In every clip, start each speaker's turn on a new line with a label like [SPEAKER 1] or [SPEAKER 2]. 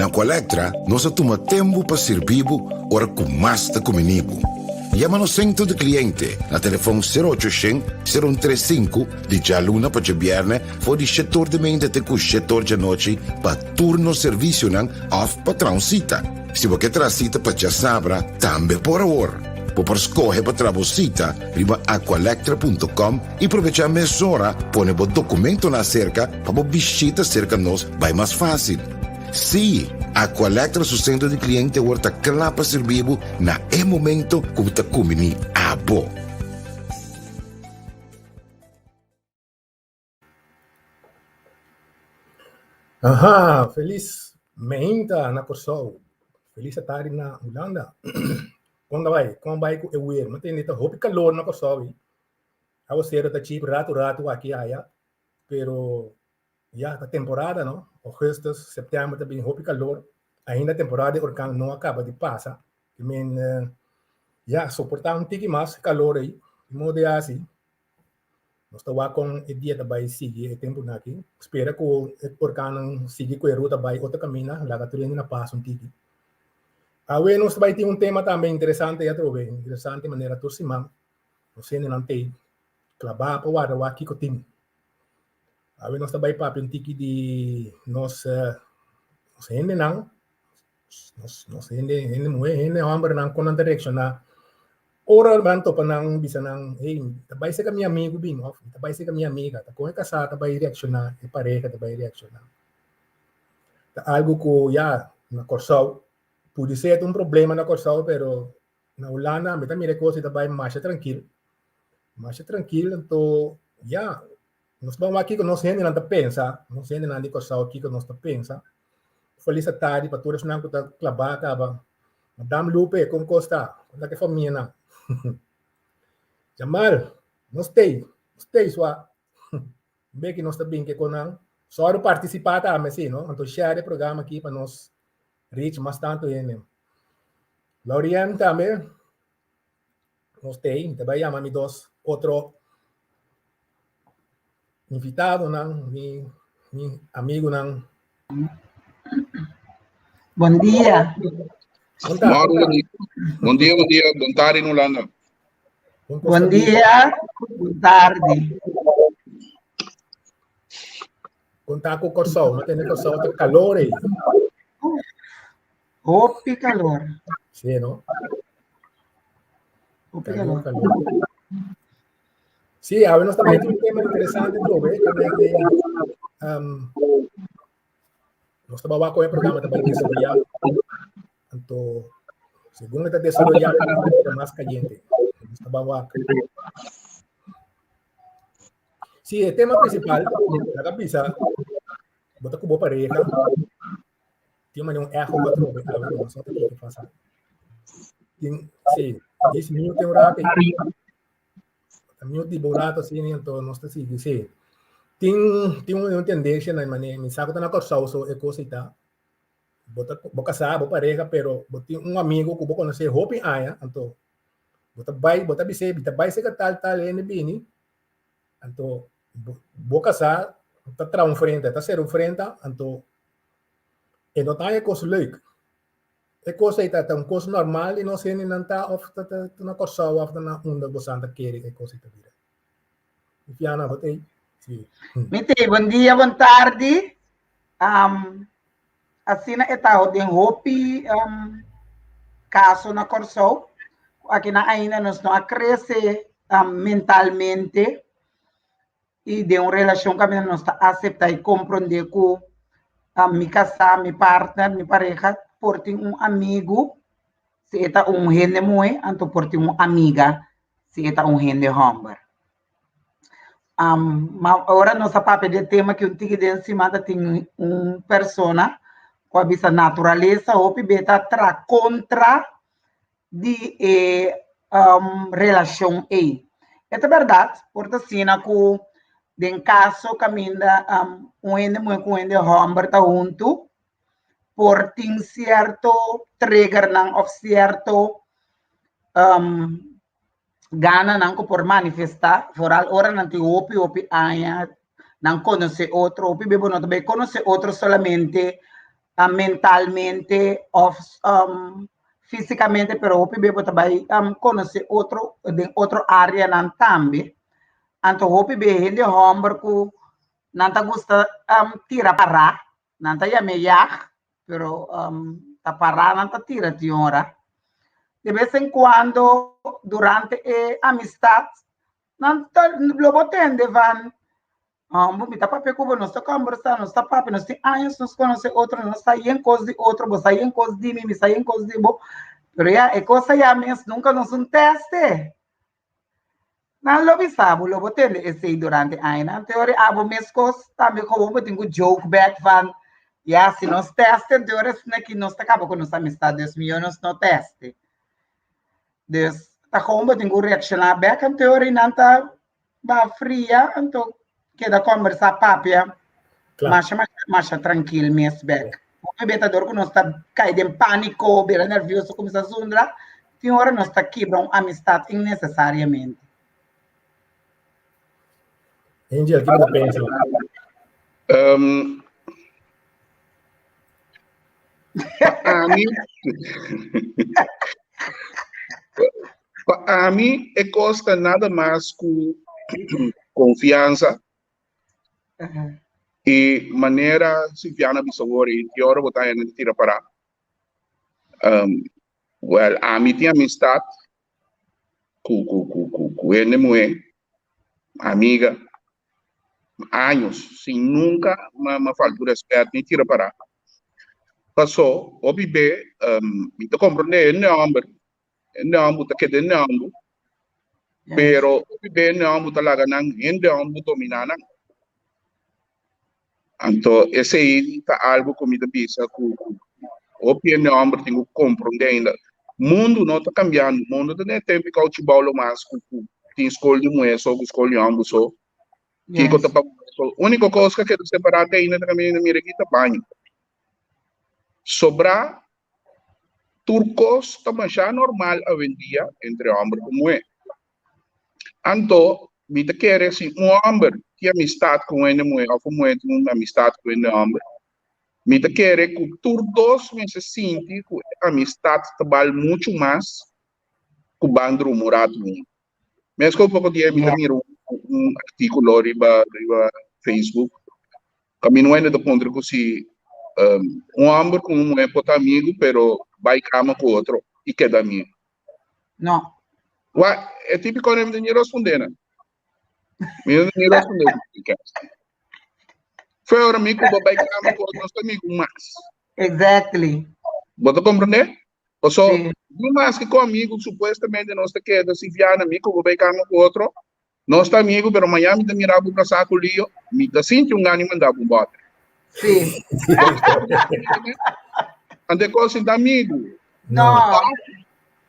[SPEAKER 1] Na Aqualectra nos a tuma tempu pa sirbi bo ora ku mas ta kumini bo. Yama nos sentro di kliente na telefòn sero ocho shen, sero un tres sinku di djaluna pa djabièrnè for di shetor di meinta te ku shetor djanochi pa tur nos servisionan òf pa traha un sita. Si bo ke traha sita pa djasabra tambe por awor. Bo por skohe pa traha bo sita riba aqualectra punto com i probechá mesora pone bo dokumentonan aserka pa bo bishita serka nos bai mas fásil. Sí, Aqualectra su sentro di kliente awor ta kla pa sirbi bo na e momento ku bo ta kumbiní abo.
[SPEAKER 2] Aha, felis meinta na Kòrsou, felis atardi na Hulanda. Kon ta bai? Kon bai ku e weer? Mi tende ta hopi kalor na Kòrsou ei. Awaseru ta chip ratu ratu aki aya, pero ya ta temporada no. Augustus, september ta bin hopi kalor. Ainda temporada di orkan no a kaba di pasa. I men ya soportá un tiki mas e kalor ei. Di modo di hasi Nos ta wak kon e dia ta bai sigui e tempunan aki. Spera ku e orkannan sigui ku e ruta bai otro kaminda, laga tur hende na pas un tiki. Awe nos ta bai tin un tema tambe interesante atrobe, interesante manera tur siman nos hendenan t'ei klabá pa warda wak kiko tin. Awe nos ta bai papia un tiki di nos nos hendenan Nos, nos hende, hende muhé, hende hòmbernan, kon nan ta reakshoná ora nan topa nan bisa nan, hey, mi ta bai serka mi amigu bin, òf mi ta bai serka mi amiga. Ta kon e kasá ta bai reakshoná, e pareha ta bai reakshoná. Ta algu ku ya na Kòrsou pudi ser ta un problema na Kòrsou, pero na Hulanda mi ta mira e kos i ta bai masha trankil, masha trankil. Anto ya, Nos ban wak kiko nos hendenan ta pensa, nos hendenan di Kòrsou kiko nos ta pensa. Felis atardi pa tur esnan ku ta klabá kaba. Madam Lupe, kon kos ta? Kon ta ku e famianan? Jamal, nos tei, nos tei sua. Beki nos ta bin ke konan. Sòru partisipá tambe si, no? Anto share e programa aki pa nos reach mas tantu hende. Laurien tambe. Nos tei, mi ta bai yama mi dos otro invitadonan, mi, mi amigunan.
[SPEAKER 3] Bon dia.
[SPEAKER 2] Bon tarde.
[SPEAKER 4] Bon dia, bon dia. Bon tarde in Hulanda.
[SPEAKER 3] Bon dia, bon tarde.
[SPEAKER 2] Konta ku Kòrsou, no tene Kòrsou ta kalor ei.
[SPEAKER 3] Hopi calor.
[SPEAKER 2] Sí, no?
[SPEAKER 3] Hopi calor.
[SPEAKER 2] Calor, calor. Sí, a nos también un tema interesante, Tobe, que um, nos estaba con el programa también desarrollado. Anto, según está desarrollado, está más caliente. Nos ta ban wak. Sí, e tema principal, laga bisa, bo ta ku bo pareha, tin manera un echo pa trobe, a ver, no sa kiko pasa. Tin, sí, dis mute un rato. Ta mute di bo rato asina, anto nos ta sigui, sí. Tin, tin un tendencia na manera, mi sa ku ta na Kòrsou so e kos ei ta, bo ta bo kasá, bo pareha, pero bo tin un amigo ku bo konosé hopi aña, anto bo ta bai, bo ta bis'é, mi ta bai serka tal tal hende bini, anto bo kasá ta traha un frenta, ta sera un frenta, anto e no ta haña e kos leuk. E kos ei ta ta un kos normal di nos hendenan ta òf ta ta na Kòrsou òf ta na unda bosan ta kere e kos ei ta bira? Fiana, bo t'ei? Sí.
[SPEAKER 3] Mi t'ei. Bon dia, bon tardi. Um, asina e ta den hopi um, kaso na Kòrsou. Aki na ainda nos no a krese um, mentalmente i den un relashon kaminda nos ta aseptá i komprondé ku um, mi kasá, mi partner, mi pareha por tin un amigu si e ta un hende muhé, anto por tin un amiga si e ta un hende hòmber. Um, ma ora nos a papia di e tema ki un tiki den siman ta tin un persona ku a bisa naturalesa hopi be ta tra kontra di e um, relashon ei. E ta bèrdat, por ta asina ku den kaso kaminda um, un hende muhé ku un hende hòmber ta huntu, por tin sierto triggernan òf sierto um, gananan ku por manifestá, foral ora nan tin hopi hopi aña, nan konosé otro, hopi bes bo no ta bai konosé otro solamente uh, mentalmente òf um, físikamente, pero hopi bes bo ta bai um, konosé otro den otro áreanan tambe. Anto hopi bes hende hòmber ku nan ta gusta um, tira pará, Nan ta yam'é yag, pero um, ta pará nan ta tira tin ora. De vez en cuando, durante e amistad, nan ta, lo bo tende van, um, mi ta papia ku bo, nos ta conversa, nos ta papia, nos tin años nos conoce otro, nos sa yen cos di otro, bo sa yen cos di mi, mi sa yen cos di bo. Pero ya, e cosa ya mes nunca nos un teste. Nan lo bisa bo, lo bo tende esei durante añanan. Te ora abo meskos tambe gewoon bo tin ku joke back van, ya, si nos teste, te ora esnan aki nos ta kaba ku nos amistad, dus mihó nos no teste. Dus ta gewoon bo tin ku reakshoná bek, anto ora nan ta ba fria, anto keda kombersá, papia, masha, masha, masha trankil mes bek. Hopi beta dor ku nos ta kai den pániko, bira nervioso, kuminsá zundra, tin ora nos ta kibra un amistat innesesariamente.
[SPEAKER 2] Angel, kiko bo ta pensa?
[SPEAKER 4] Um, pa ami, pa ami e kos ta nada mas ku konfiansa I manera Silviana a bisa awor ei, ki ora bo ta haña nan ta tira pará. Um, well, ami tin amistad ku, ku, ku, ku, ku hende muhé, amiga, años, sin nunka m'a, m'a falta ku rèspèt ni tira pará. Pasó, hopi be, um, mi ta komprondé e nòmber, Hende homber ta keda hende homber, pero hopi be hende homber ta laga nan hende homber domina nan. Anto esei ta algo ku mi ta bisa ku hopi hende homber tin ku komprondé ainda. Mundu no ta kambiando, mundu ta den e tempu kouchi bou lo mas ku tin skol di muhé so ku skol di homber so. Kiko ta pa muhé so. Úniko kos ku a keda separá te ainda ta kaminda mira aki ta baño. Sobrá Tur kos ta masha normal awendia entre hòmber ku muhé. Anto, mi ta kere si un hòmber tin amistat ku un hende muhé òf un muhé tin un amistat ku un hende hòmber, mi ta kere ku tur dos mester sinti ku e amistat ta bal muchu mas ku ban drumi un ratu huntu. Meskos poko dia mi ta mira un artíkulo riba riba Facebook kaminda un hende ta puntra ku si un hòmber ku un muhé por ta amigu pero bai kama ku otro i keda amigu.
[SPEAKER 3] No.
[SPEAKER 4] Wak, e típiko mi ta ni respondé nan. Mi no ta ni respondé. Fue ora mi ku bo bai kama ku otro nos ta amigu mas.
[SPEAKER 3] Exactly.
[SPEAKER 4] Bo ta komprendé? Paso, ni maske ku amigu supuestamente nos ta keda si fiana mi ku bo bai kama ku otro, nos ta amigu pero mañana mi ta mira bo kasá ku Lio, mi ta sinti un gana di manda bo un bòter.
[SPEAKER 3] Sí.
[SPEAKER 4] Ante kos sin ta amigu.
[SPEAKER 3] No.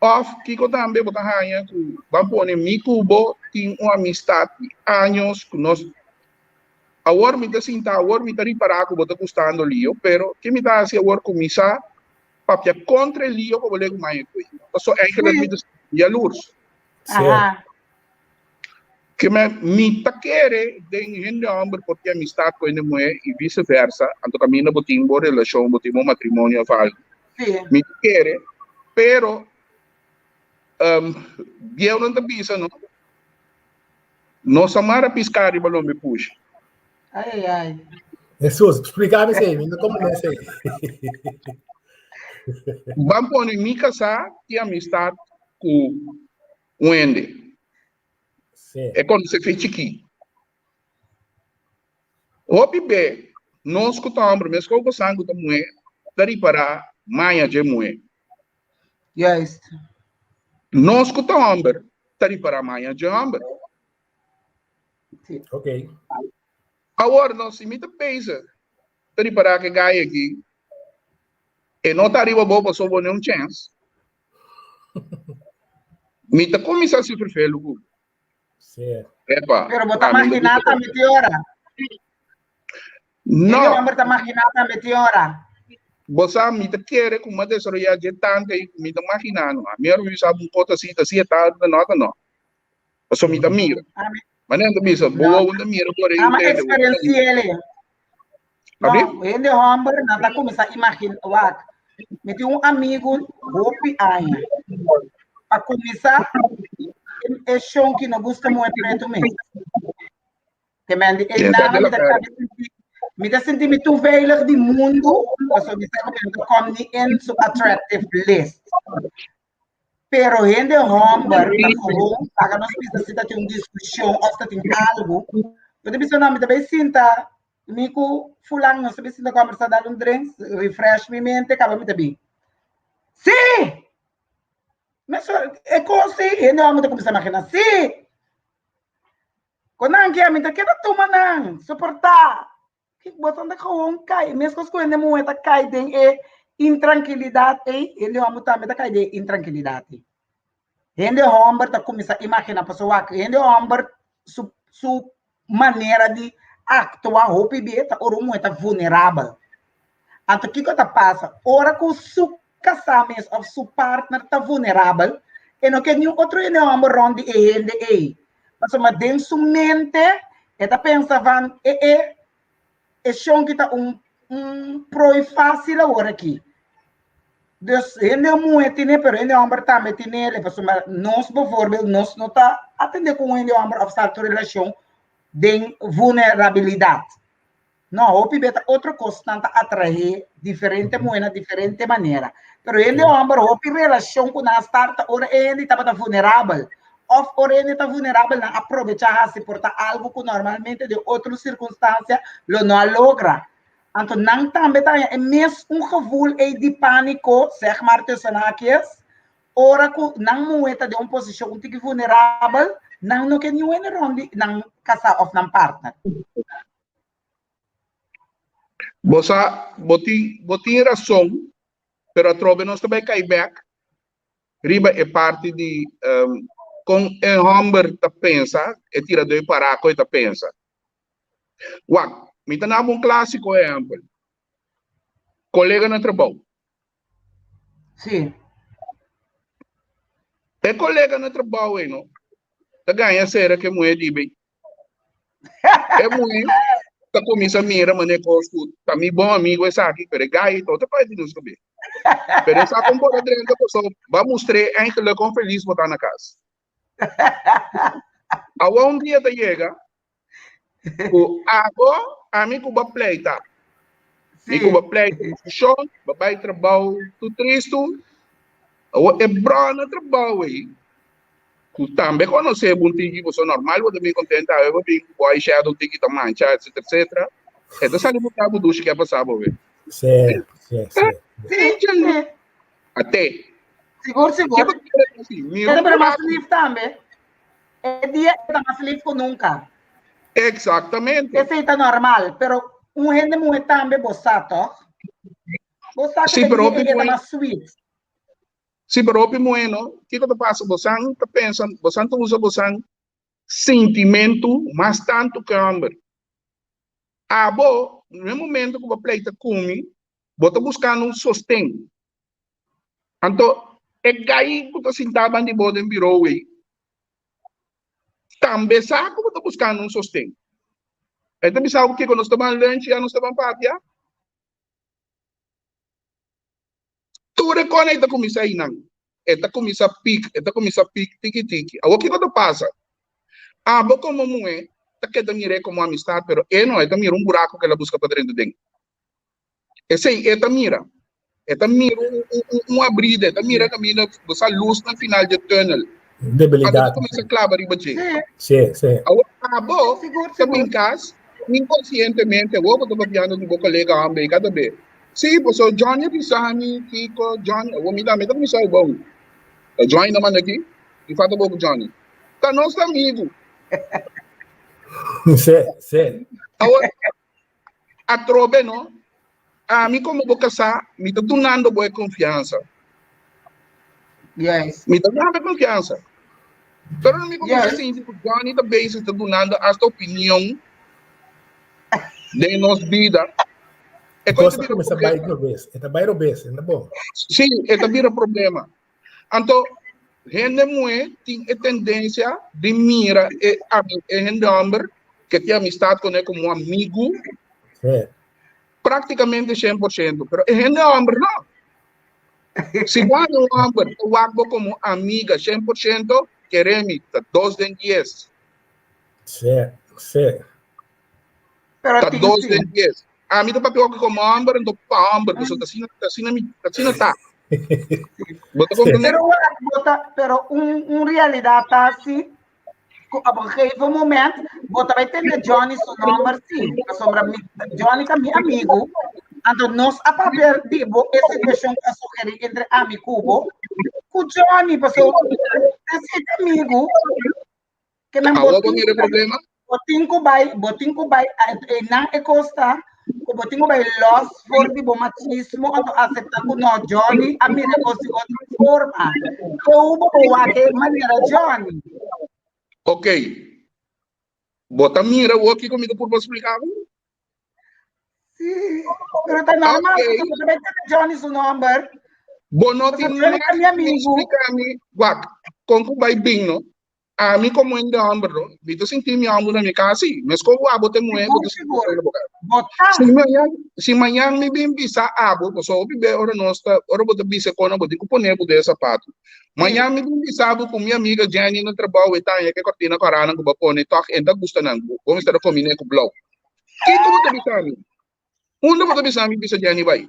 [SPEAKER 4] Òf kiko tambe bo ta haña ku ban pone mi ku bo tin un amistat di años ku nos awor mi ta sinta awor mi ta ripará ku bo ta gustando Lio pero ke mi ta hasi awor kuminsá papia kontra e Lio pa bo legu maña ku e. Paso eigenlijk mi ta sinti yalurs.
[SPEAKER 3] Aha.
[SPEAKER 4] Ke men mi ta kere den hende hòmber por tin amistat ku hende muhé i vise versa, anto kaminda bo tin bo relashon, bo tin bo matrimonio òf algu. Mi ta kere, pero bieunan ta bisa no, no sa mara piská riba lombe pushi.
[SPEAKER 3] Ai, ai, ai.
[SPEAKER 2] Jesús, splika mi esei, mi no komprende esei.
[SPEAKER 4] Ban pone mi kasá tin amistat ku un hende.
[SPEAKER 2] Sí.
[SPEAKER 4] E konosé fe chikí. Hopi be, nos ku ta hòmber, meskos ku san ku ta muhé, ta ripará maña dje muhé.
[SPEAKER 3] Juist.
[SPEAKER 4] Nos ku ta hòmber, ta ripará maña dje hòmber.
[SPEAKER 3] Sí.
[SPEAKER 2] Ok.
[SPEAKER 4] Awor, no, si mi ta bezig ta ripará ku e gai aki, e no ta ariba bo pasobra bo no un chèns. Mi ta kuminsá sufri felu ku bo.
[SPEAKER 2] Sí.
[SPEAKER 4] Epa,
[SPEAKER 3] Pero bo ta
[SPEAKER 4] ami no
[SPEAKER 3] imaginá
[SPEAKER 4] gusta
[SPEAKER 3] tambe ti ora.
[SPEAKER 4] No.
[SPEAKER 3] E homber ta imaginá tambe ti ora.
[SPEAKER 4] Bo sa, mi ta kere ku mi a desaroyá dje tantu ei ku mi ta imaginá no. Ami ora mi bisa un kos así, ta si e ta, ta no, ta no. Pasobra mi ta mira.
[SPEAKER 3] Ami,
[SPEAKER 4] Manera nan ta bisa, bo
[SPEAKER 3] No.
[SPEAKER 4] wowo ta mira por ei,
[SPEAKER 3] Ama
[SPEAKER 4] tende, bo ta mira.
[SPEAKER 3] eksperensiele.
[SPEAKER 4] Abi?
[SPEAKER 3] No, hende homber nan ta kuminsá imaginá, wak, mi tin un amigu hopi aña. Pa kuminsá, e shon ki no gusta muhe pretu mes. Te men di,
[SPEAKER 4] Ken ta
[SPEAKER 3] einan mi ta
[SPEAKER 4] de la
[SPEAKER 3] kabe sinti, mi ta sinti mi too veilig di mundu, pasobra mi sa ku mi no ta kom ni in su attractive list. Pero hende homber ta gewoon, laga nos bisa si ta tin un discusion of ta tin algo, bo ta bisa no, mi ta bay sinta mi cu fulan, nos ta bay sinta conversa, dal un drink, refresh mi mente, caba mi ta bin. Sí! Meso, e cos ei, hende homber ta cuminsa imagina, sí! Con nan kia, mi ta keda tuma nan, soporta. Boso ta gewoon kai, meskos ku hende muhé ta kai den e intrankilidat ei, hende hòmber tambe ta kai den e intrankilidat ei. Hende hòmber ta kuminsá imaginá, pasobra wak, hende hòmber su su manera di aktua hopi bia ta ora un muhé ta vulnerabel. Anto kiko ta pasa? Ora ku su kasá mes òf su partner ta vulnerabel, e no ke niun otro hende hòmber rònt di e hende ei. Pasobra den su mente e ta pensa van e e e shon ki ta un un prooi fácil awor aki. Dus hende muhé tine pero hende hòmber tambe tine pasobra nos bijvoorbeeld nos no ta atendé ku un hende hòmber òf start un relashon den vulnerabilidat. No, hopi be ta otro kosnan ta atraé diferente muhé na diferente manera. Pero hende hòmber hopi relashon ku nan a starta ora e hende tabata vulnerabel òf ora e hende ta vulnerabel nan a probechá hasi por ta algu ku normalmente den otro sirkunstansia lo no a logra. Anto nan tambe ta haña e mes un gevoel ei di pániko, zeg maar tussen haakjes, ora ku nan muhé ta den un posishon un tiki vulnerabel, nan no ke niun hende rònt di nan kasá òf nan partner.
[SPEAKER 4] Bo sa, bo tin, bo tin rason, pero atrobe nos ta bai kai bek riba e parti di um, kon e hòmber ta pensa, e tiradó e pará ku e ta pensa. Wak, mi ta naba un klásiko ehèmpel. Kolega na trabou.
[SPEAKER 3] Sí.
[SPEAKER 4] E kolega na trabou ei no, ta gaña sera ku e muhé di bei. E muhé ta kuminsá mira manera kos ku ta mi bon amigu esaki, pero e gai no ta parti di nos kabes. Pero e sa kon por a drenta pasobra bo a mustr'é eigenlijk kon felis bo ta na kas. Awor un dia ta yega ku abo, ami ku bo a pleita. Mi ku bo a pleita diskushon, bo a bai trabou tur tristu. Awor e brò na trabou ei ku tambe konosé bo un tiki, bo so normal bo ta bin kontento, awe bo bin ku bo eyeshadow un tiki ta mancha, etcetera, etcetera. E ta sali bo kaba dushi ke a pasa bo be.
[SPEAKER 2] Sí, sí, sí.
[SPEAKER 3] Sí, sí.
[SPEAKER 4] Ate.
[SPEAKER 3] Sigur, sigur.
[SPEAKER 4] Kiko ta kere si? Mira
[SPEAKER 3] E ta
[SPEAKER 4] un
[SPEAKER 3] bira mas
[SPEAKER 4] buraku.
[SPEAKER 3] lif tambe. E dia e ta mas lif ku nunka.
[SPEAKER 4] Exactamente.
[SPEAKER 3] Esei ta normal, pero un hende muhe tambe bo sa toch? Bo sa ku
[SPEAKER 4] Sí,
[SPEAKER 3] e
[SPEAKER 4] pero
[SPEAKER 3] dia
[SPEAKER 4] hopi
[SPEAKER 3] ei e ta
[SPEAKER 4] muhe
[SPEAKER 3] mas sweet.
[SPEAKER 4] Sí, pero hopi muhe no. Kiko ta pasa? Bosan ta pensa, bosan ta usa bosan sintimentu mas tantu ku e hòmber. Abo, na e momento ku bo pleita ku mi, bo ta buskando un sosten. Anto, e gai ku ta sintá ban di bo den birou ei, tambe sa ku bo ta buskando un sosten. E ta bisa bo kiko, nos ta ban lunch ya nos ta ban papia. Tur e kona ei ta kuminsá einan. E ta kuminsá pik, e ta kuminsá pik tiki tiki. Awor kiko ta pasa? Abo komo muhé ta keda mir'é komo amistat, pero e no, e ta mira un buraku ku el a buska pa drenta den. Esei e ta mira. E ta mira un abrida, e ta mira kaminda bo sa lus na final dje tunnel. Anto
[SPEAKER 2] Debilidad.
[SPEAKER 4] ta kuminsá klaba riba dje.
[SPEAKER 2] Sí, sí.
[SPEAKER 4] Awor abo
[SPEAKER 3] Sigur,
[SPEAKER 4] ta
[SPEAKER 3] sigur.
[SPEAKER 4] bin kas inkonsientemente awor bo ta papiando ku bo kolega hòmber ei kada be. Sí, pasobra Johnny a bisa mi kiko Johnny, awor mi tambe ta kuminsá bon. Ta Johnny ta manda aki? Mi falta bo ku Johnny. Ta nos ta amigu.
[SPEAKER 2] Sí, sí.
[SPEAKER 4] Awor Atrobe no, ami komo bo kasá, mi ta dunando bo e konfiansa.
[SPEAKER 3] Yes.
[SPEAKER 4] Mi ta dunando e konfiansa. Pero mi kuminsá sinti ku Johnny ta bezig ta dunando asta opinion den nos bida. E
[SPEAKER 2] Kos
[SPEAKER 4] ta
[SPEAKER 2] ta
[SPEAKER 4] bira
[SPEAKER 2] kuminsá bai
[SPEAKER 4] problema.
[SPEAKER 2] robes. E ta bai robes, e ta bon.
[SPEAKER 4] Sí, e ta bira problema. Anto, hende muhé tin e tendensia di mira e e hende hòmber ke tin amistat kuné komo amigu
[SPEAKER 2] Sí.
[SPEAKER 4] práktikamente 100%, pero e hende hòmber no. Si bo haña un hòmber ta wak bo komo amiga 100%, kere mi, ta dos den dies.
[SPEAKER 2] Sí, sí.
[SPEAKER 3] Pero
[SPEAKER 4] Ta
[SPEAKER 3] tin
[SPEAKER 4] dos
[SPEAKER 3] sí.
[SPEAKER 4] den dies. Ami ta papia oki komo hòmber, anto pa hòmber, pasobra ta asina, ta asina mi, ta asina ta. Bo ta komprendé?
[SPEAKER 3] Pero wak, bo ta, pero un, un realidat ta así, ku op een gegeven moment, bo ta bai tende Johnny su nòmber sí, pasobra mi, Johnny ta mi amigu, anto nos a papia di bo e situashon ku a sugerí entre ami ku bo, ku Johnny, pasobra esei ta amigu. Ke men
[SPEAKER 4] Awor bo
[SPEAKER 3] bo tin
[SPEAKER 4] mira e problema?
[SPEAKER 3] Bo tin ku bai, bo tin ku bai, einan e kos ta, ku bo tin ku bai los for di bo machismo anto aseptá ku no, Johnny a mira e kos di otro forma. Tou bo bo wak e manera Johnny.
[SPEAKER 4] Ok. Bo ta mira awor kiko mi ta purba splika bo?
[SPEAKER 3] Sí, pero ta normal,
[SPEAKER 4] Ok.
[SPEAKER 3] pasobra bo ta bai tene Johnny su nomber.
[SPEAKER 4] Bo no
[SPEAKER 3] Pasobra
[SPEAKER 4] tin
[SPEAKER 3] Johnny ta mi
[SPEAKER 4] mag di
[SPEAKER 3] amigu.
[SPEAKER 4] splika mi, wak, kon ku bai bin no? Ami komo hende hòmber no, mi ta sinti mi hòmber na mi kas sí. Meskos ku abo ta muhé, bo
[SPEAKER 3] Sigur,
[SPEAKER 4] ta sinti
[SPEAKER 3] sigur.
[SPEAKER 4] bo na bo kas.
[SPEAKER 3] Bo ta.
[SPEAKER 4] Si mañan, si mañan mi bin bisa abo, pasobra hopi be ora nos ta, ora bo ta bisa kos bo tin ku pone bo den e sapatu. Mañan mi bin bisa bo ku mi amiga Jenny na trabou e ta haña ke kortina kòrá ku bo a pone, tòg e ta gusta nan, bo mester a kombiné ku blou. Kiko bo ta bisa mi? Unda bo ta bisa mi bisa Jenny bai?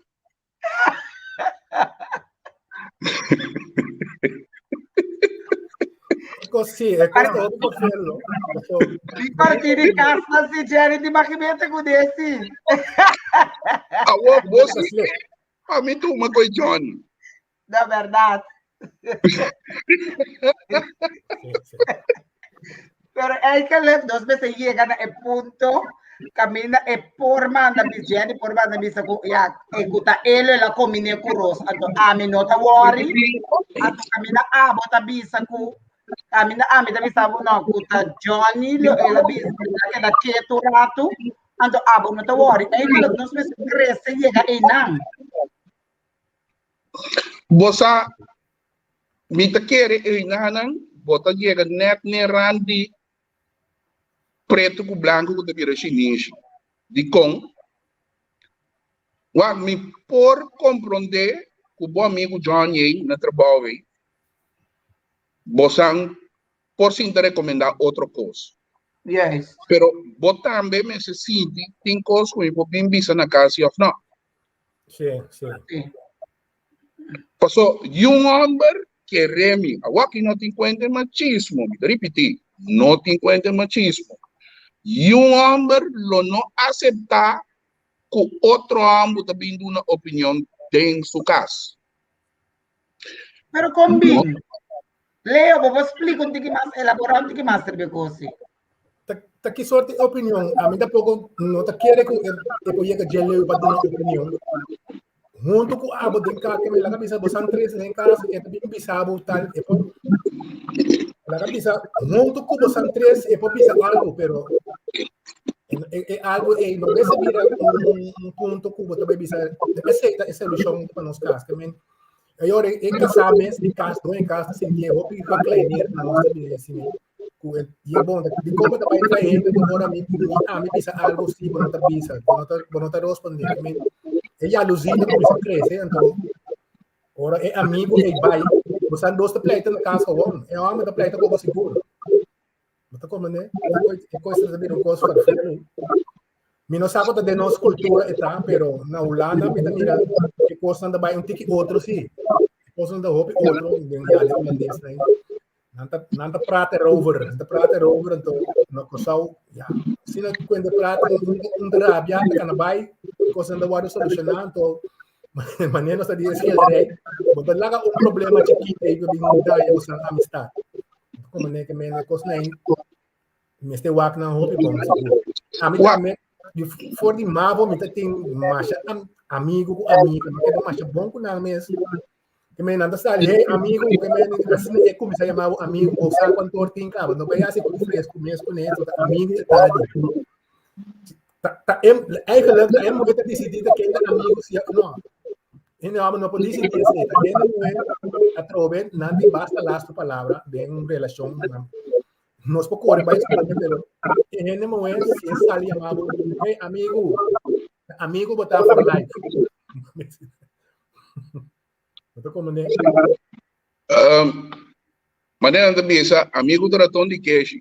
[SPEAKER 2] Sí, e kos ta hopi vervelend, no? Paso,
[SPEAKER 3] Mi parti di kas na si Jerry di magimete ku desi.
[SPEAKER 4] Awor bo
[SPEAKER 2] ta
[SPEAKER 4] si
[SPEAKER 2] slik.
[SPEAKER 4] pa mi tuma koe Johnny.
[SPEAKER 3] Na bèrdat.
[SPEAKER 2] Sí, sí.
[SPEAKER 3] Pero eigenlijk nos mester yega na e punto caminda e por manda bis Jenny por manda bisa ku ya e ku ta elo el a kombiné ku Ros anto ami no ta worry anto caminda abo ta bisa ku caminda ami ta bisa bo no ku ta Johnny lo el a bisa el a keda ketu ratu anto abo no ta worry eigenlijk nos mester krese yega einan.
[SPEAKER 4] Bo sa Mi ta kere einanan bo ta yega net n'e rand di pretu ku blanku ku ta bira shinishi. Dikon? Wak, mi por komprondé ku bo amigu Johnny ei na trabou ei, bosan por sinta rekomendá otro kos.
[SPEAKER 3] Juist.
[SPEAKER 4] Pero bo tambe mester sinti tin kos ku mi por bin bisa na kas sí òf nò.
[SPEAKER 2] Sí, sí.
[SPEAKER 3] Sí.
[SPEAKER 4] Paso, yu homber kere mi. Awor aki no tin kuenta e machismo, mi ta ripití, no tin kuenta e machismo. Yu homber lo no aseptá ku otro homber ta bin duna opinion den su kas.
[SPEAKER 3] Pero kon bin? Leo, bo por splika un tiki mas, elaborá un tiki mas riba e kos ei.
[SPEAKER 2] Ta, ta ki soort di opinion? Ami tampoco no ta kere ku e, e por yega dje leu pa duna opinion. Hunto ku abo den ka ke me laga bisa bo san tres den kas e ta bin bisa bo tal e por laga bisa hunto ku bo san tres e por bisa algo pero e, e algo e no mester bira un, un punto ku bo ta bai bisa esei ta e solushon pa nos kas ke men e ora e kasá mes di kas doño di kas ta sintié hopi gekleineerd na nos ta bira asina. Ku e ye bon di kon bo ta bai trae hende ku ora mi ami bisa algo si bo no ta bisa bo no ta bo no ta rosponde I mean e yaluzí ta kuminsá krese anto ora e amigu ei bai bo sa dos ta pleita na kas gewoon e hòmber ta pleita ku bo sigur bo ta komprende e kos ta bira un kos ferfelu mi no sa ku ta den nos kultura e ta pero na Hulanda mi ta mira e kosnan ta bai un tiki otro si e kosnan ta hopi otro den ya den hulandes nan. Nan ta, nan ta praat erover, nan ta praat erover, anto na Kòrsou, ya, si nan kuende praat, un, un ta rabia, ta kana bai, kosnan ta wòrdu solushoná, anto manera nos ta di e schilderij, bo ta laga un problema chikito ei pa bin daña boso amistat. Komo ne ke men e kosnan ei mester wak nan hopi bon sigur. Ami tambe, di for di mavo mi ta tin masha amigo ku amiga, mi keda masha bon ku nan mes. Ke men nan ta sali, hey amigo, ke men asina e kuminsá yama bo amigo, bo sa kuantu or tin kaba, no bai hasi ku fresku mes kuné, so ta amigo e ta di. Ta, ta em, eigenlijk ta e muhé ta disidí ta ken ta amigo si òf no. Hende hòmber no por disidí esei, ta hende muhé atrobe nan tin basta lastu palabra den un relashon. Nos por kore bai skonde, pero e hende muhé si e sali yama bo, hey amigo, amigo bo ta for life.
[SPEAKER 4] Um, manera nan ta bisa, amigo ta raton di keshi.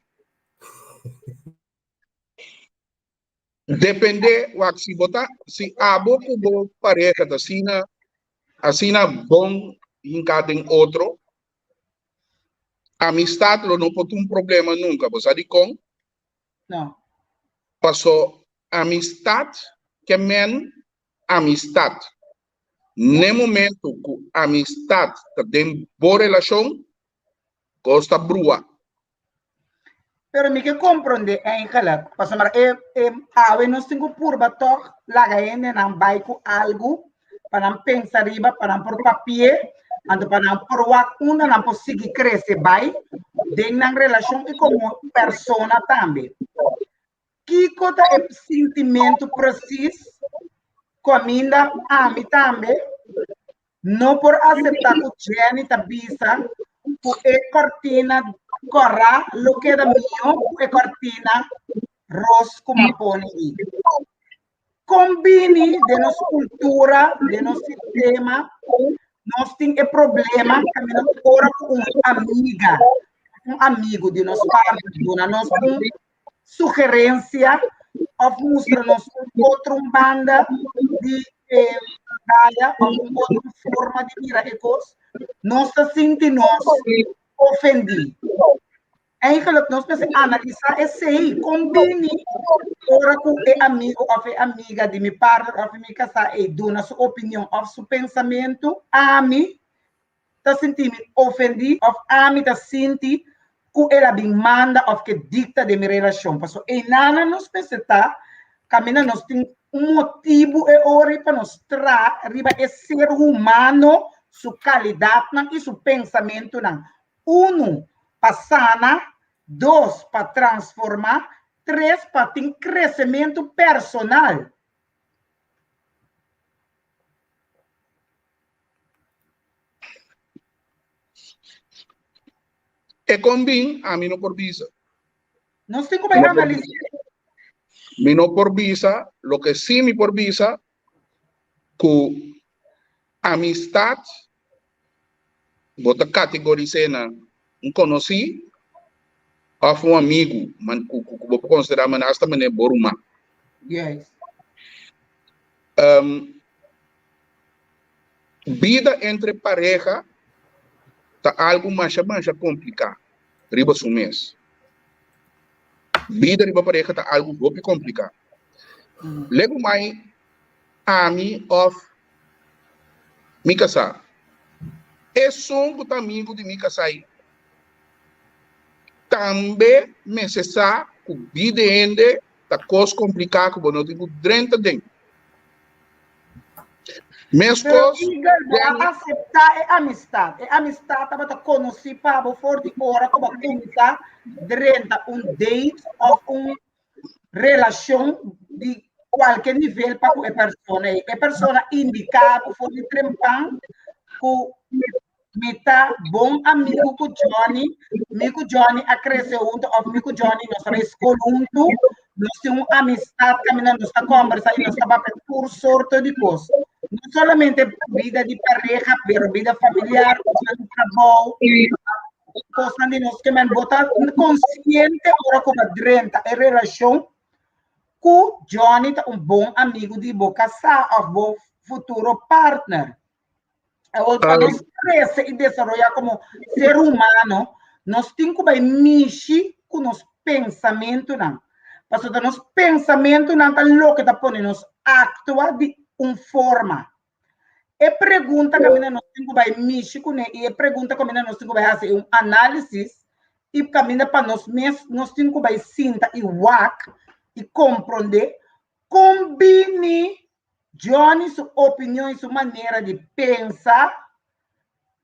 [SPEAKER 4] Depende, wak, si bo ta, si abo ku bo pareha ta asina, asina bon hinká den otro, amistad lo no por ta un problema nunka. Bo sa dikon?
[SPEAKER 3] No.
[SPEAKER 4] Paso amistad ke men amistad. N'e momento ku amistad ta den bo relashon, kos ta brua.
[SPEAKER 3] Pero mi ke komprondé eigenlijk, pasobra e e awe nos tin ku purba tòg laga hendenan bai ku algu pa nan pensa riba, pa nan por papi'é, anto pa nan por wak unda nan por sigui krese bai den nan relashon i komo persona tambe. Kiko ta e sintimentu presis ku aminda ami tambe no por aseptá ku Jenny ta bisa ku e kòrtina kòrá lo keda mihó ku e kòrtina ros ku m'a pone ei? Kon bini den nos kultura, den nos sistema, nos tin e problema kaminda ora ku un amiga, un amigu di nos parti duna nos un sugerensia òf mustra nos un otro un banda di e medaya òf un otro forma di mira e kos, nos ta sinti nos ofendí. Eigenlijk nos mester analisá esei, kon bini ora ku e amigo òf e amiga di mi partner òf di mi kasá ei duna su opinion òf su pensamentu, ami ta sinti mi ofendí òf ami ta sinti ku el a bin manda òf ke dikta den mi relashon. Pasobra einanan nos mester ta kaminda nos tin un motibu e ora ei pa nos traha riba e ser humano su kalidatnan i su pensamentunan. Unu, pa sana, dos, pa transformá, tres, pa tin kresementu personal.
[SPEAKER 4] E kon bin, ami no por bisa.
[SPEAKER 3] Nos tin ku bai analis'é.
[SPEAKER 4] Mi no por bisa, loke sí mi por bisa, ku amistat bo ta kategoris'é na un konosí òf un amigu man ku ku bo por konsiderá manera asta manera bo ruman.
[SPEAKER 3] Yes.
[SPEAKER 4] Um, bida entre pareha ta algu masha masha kompliká riba su mes. Bida riba pareha ta algu hopi kompliká. Legu mai ami òf mi kasá. Esun ku ta amigu di mi kasai tambe mester sa ku bida hende ta kos kompliká ku bo no tin ku drenta den.
[SPEAKER 3] Pero
[SPEAKER 4] Meskos
[SPEAKER 3] Eagle, bo a
[SPEAKER 4] Danny,
[SPEAKER 3] aseptá e amistat. E amistat tabata konosí pa bo for di ora ku bo a kuminsá drenta un date òf un relashon di kualke nivel pa ku e persona ei. E persona indiká bo for di trempan ku mi ta bon amigu ku Johnny, mi ku Johnny a krese huntu òf mi ku Johnny nos a bai skol huntu, nos tin un amistat kaminda nos ta kòmbersá i nos ta papia tur sorto di kos. No solamente bida di pareha, pero bida familiar, kosnan di trabou, kosnan di nos ke men bo ta konsiente ora ku bo drenta e relashon ku Johnny ta un bon amigu di bo kasá òf bo futuro partner. Awor pa nos krese i desaroyá komo ser humano, nos tin ku bai mishi ku nos pensamentunan. Pasobra nos pensamentunan ta loke ta pone nos aktua di un forma. E pregunta kaminda nos tin ku bai mishi kuné i e pregunta kaminda nos tin ku bai hasi un análisis i kaminda pa nos mes nos tin ku bai sinta i wak i komprondé kon bini Johnny su opinion i su manera di pensa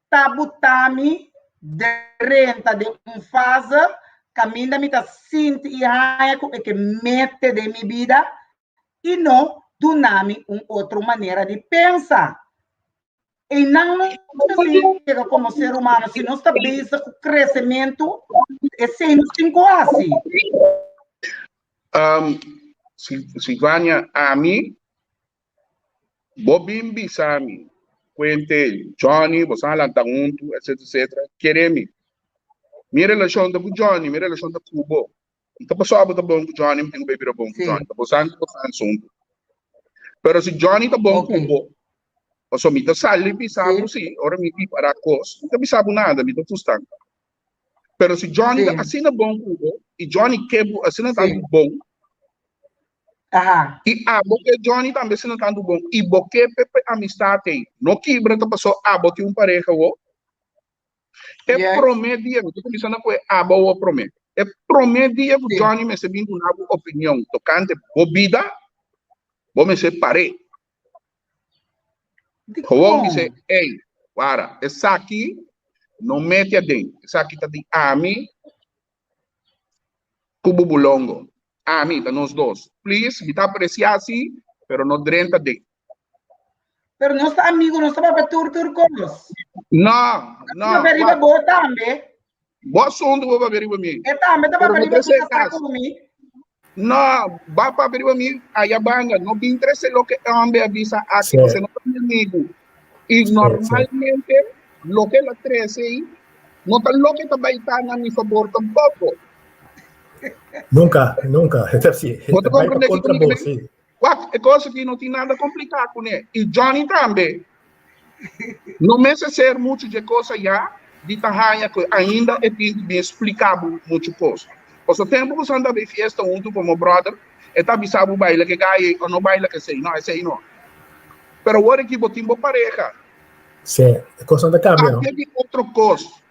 [SPEAKER 3] ta buta mi drenta den un fase kaminda mi ta sinti i haña ku e ke mete den mi bida i no duna mi un otro manera di pensa. Einan nos ta yega komo ser humano, si nos ta bezig ku kresementu, esei nos tin ku hasi.
[SPEAKER 4] Um, Silvania, ami, bo bin bisa mi, kuente Johnny, bo sa lanta huntu, etc, etc. Kere mi. Mi relashon ta ku Johnny, mi relashon ta ku bo. N ta pasobra bo ta bon ku Johnny, mi tin ku bai bira bon ku Johnny. Ta bo san ku bo san asuntu. Pero si Johnny ta bon ku bo, pasobra mi ta sali bisa bo si, ora mi ripará kos, mi ta bisa bo nada, mi ta fustan. Pero si Johnny ta asina bon ku bo, i Johnny ke bo asina tantu bon, i abo ke Johnny tambe asina tantu bon, i bo ke p'e amistat ei no kibra ta pasobra abo tin un pareha awor, E promé dia, mi ta kuminsá na ku e abo awor promé. E promé dia ku Johnny mester bin duna bo opinion tokante bo bida, bo mester par'é. Gewoon bis'é, Ey, wara, esaki no mete aden, esaki ta di ami ku Bubulongo. Ami, ta nos dos. Please, mi ta apresiá si, pero no drenta aden.
[SPEAKER 3] Pero nos ta amigo, nos ta papia tur tur kos.
[SPEAKER 4] No, no.
[SPEAKER 3] Papia riba bo tambe.
[SPEAKER 4] Bo asunto bo papia riba mi.
[SPEAKER 3] E tambe ta papia riba su kasá ku mi.
[SPEAKER 4] No, ba papia riba mi aya banda. No bin trese loke e hombre a bisa aki, pasobra no ta mi amigo. I normalmente loke el a trese ei no ta loke ta bai ta na mi fabor tampoco.
[SPEAKER 2] Nunca, nunca.
[SPEAKER 4] Bo ta comprende kiko mi ta bisa? Wak, e kos aki no tin nada kompliká kuné. I Johnny tambe. No mester ser muchu dje kos ayá di ta haña ku ainda e tin di bin spliká bo muchu kos. Pasobra tempu ku san ta bay fiesta huntu komo bròder, e ta bisa bo baila ke gai ei o no baila ke esei. No, esei no. Pero awor aki bo tin bo pareha.
[SPEAKER 2] Sí, e kosnan ta kambia, no?
[SPEAKER 4] Papia di otro kos.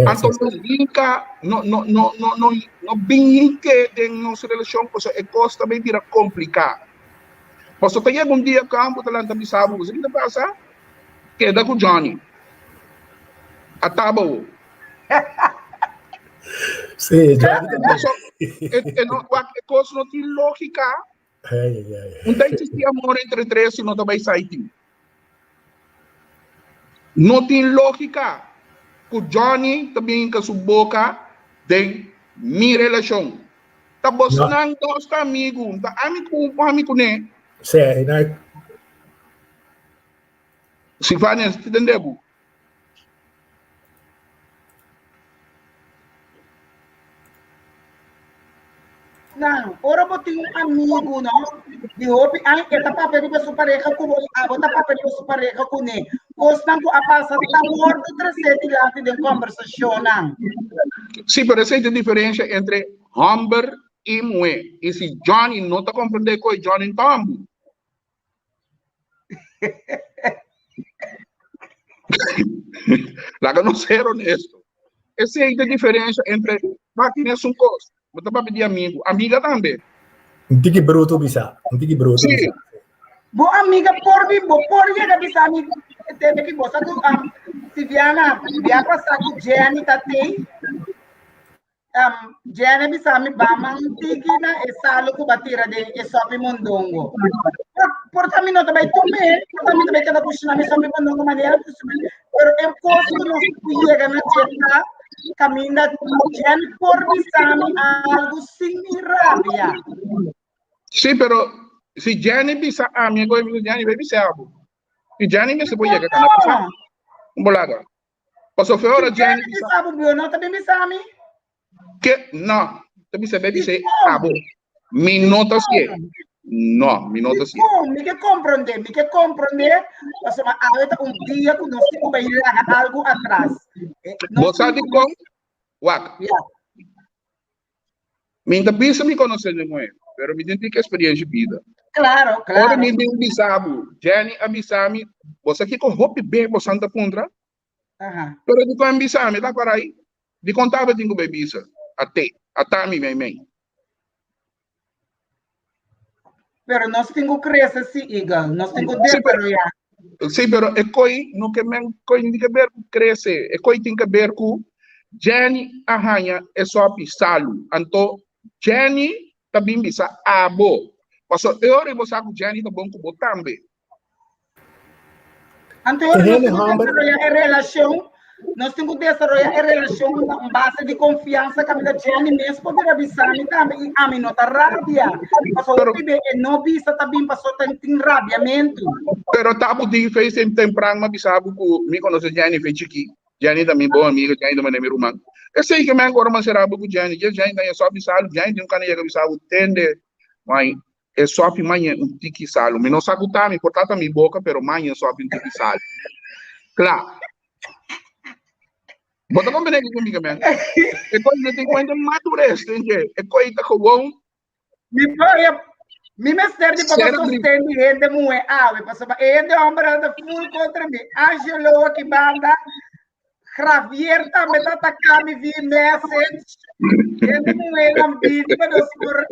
[SPEAKER 4] Anto no hinka, no, no, no, no, no, no bin hink'é den nos relashon pasobra e kos ta bay bira kompliká. Pasobra ta yega un dia ku bo ta lanta bisa bo, Kiko ta pasa? Keda ku Johnny. A taba bo.
[SPEAKER 2] Sí, Johnny ta
[SPEAKER 4] Pasobra e, e no, wak, e kos no tin lógika. Un ta existi amor entre tres si no ta bay sai tin. No tin lógika ku Johnny ta bin hinka su boka den mi relashon. Ta bosnan dos ta amigu, ta ami ku ami kuné. Silvania, si ta tende bo?
[SPEAKER 3] Nan, ora bo tin un amigu, no, di hopi aña, e ta papia riba su pareha ku bo i abo ta papia riba su pareha kuné. Kosnan ku a pasa ta wòrdu tresé dilanti den kòmbersashonnan.
[SPEAKER 4] Sí, pero esei ta e diferensha entre hòmber i muhé. I si Johnny no ta komprendé koe Johnny no ta hòmber. Laga nos ser honesto. Esei ta e diferensha entre wak tin esun kos, bo ta papia di amigu, amiga tambe.
[SPEAKER 2] Un tiki bruto bisa, un tiki bruto
[SPEAKER 4] Sí.
[SPEAKER 2] bisa.
[SPEAKER 3] Bo amiga por bin, bo por yega bisa mi tende ki bo sa ku um, Siviana, bia pasa ku Jenny ta tei. Um, Jenny bisa mi ba man tiki na e salo ku ba tira den e sopi mondongo. Por, por ta mi no ta bai tume, por ta mi ta bai keda kushina mi sopi mondongo manera ku pero e kos ku nos ku yega na cheta kaminda Jenny por bisa mi algo sin mi rabia.
[SPEAKER 4] Sí, pero si Jenny bisa ami, aku bisa Jenny, bai bisa abo. Si Jenny mester por yega kana bisa. Un bolaga. Paso fe ora
[SPEAKER 3] Si
[SPEAKER 4] Jenny
[SPEAKER 3] Jenny
[SPEAKER 4] bisa
[SPEAKER 3] bisa abo, bo no ta bin bisa mi.
[SPEAKER 4] ke no, ta bisa bai bisa abo. Mi no ta sie. No, mi no ta sie.
[SPEAKER 3] Dikon? Mi ke komprondé, mi ke komprondé, pasobra awe ta un dia ku nos tin ku bai laga algu atras. Eh, nos
[SPEAKER 4] Bo sa
[SPEAKER 3] tin ku
[SPEAKER 4] dikon? Wak.
[SPEAKER 3] Ya.
[SPEAKER 4] Mi ta bisa mi konosé den muhé, pero mi tin tiki eksperiencia bida.
[SPEAKER 3] Claro, claro.
[SPEAKER 4] Ora mi bin bisa bo, Jenny a bisa mi, bo sa kiko hopi be bo san ta puntra?
[SPEAKER 3] Aha.
[SPEAKER 4] Pero dikon bisa mi, ta parai? Dikon tabatin ku bai bisa? Ate, ata mi mei mei.
[SPEAKER 3] Pero nos tin ku krese sí, Eagle. Nos tin ku desaroyá.
[SPEAKER 4] Sí, pero e koi no ke men koi no tin ke ber ku krese. E koi tin ke ber ku Jenny a haña e sopi salu. Anto Jenny ta bin bisa abo. Paso e ora bo sa ku Jenny ta bon ku bo tambe.
[SPEAKER 3] Anto nos tin ku desaroyá e relashon, nos tin ku desaroyá e relashon na un base di konfiansa kaminda Jenny mes por bira bisa mi tambe i ami no ta rabia. Pasobra hopi be e no bisa ta bin pasobra ta tin rabiamentu.
[SPEAKER 4] Pero ta bo tin fe sem tempran m'a bisa bo ku mi konosé Jenny fe chikí. Jenny ta mi bon amiga, Jenny ta manera mi ruman. Esei ke men ora m'a sera bo ku Jenny, dje Jenny ta yega bisa bo, Jenny tin un kana yega bisa bo tende, mai E sopi mañe un tiki salu. Mi no sa ku ta mi, por ta ta mi boka, pero mañe sopi un tiki salu. Kla. Bo ta komprende kiko mi ke men? E koi no tin kuenta madures, tin ke. E koi ta gewoon.
[SPEAKER 3] Mi por mi mester di papa sosten di hende muhe awe, pasobra e hende homber anda full kontra mi. Angelo aki banda, Javier tambe ta ataka mi via message. Hende muhe nan bini pa nos por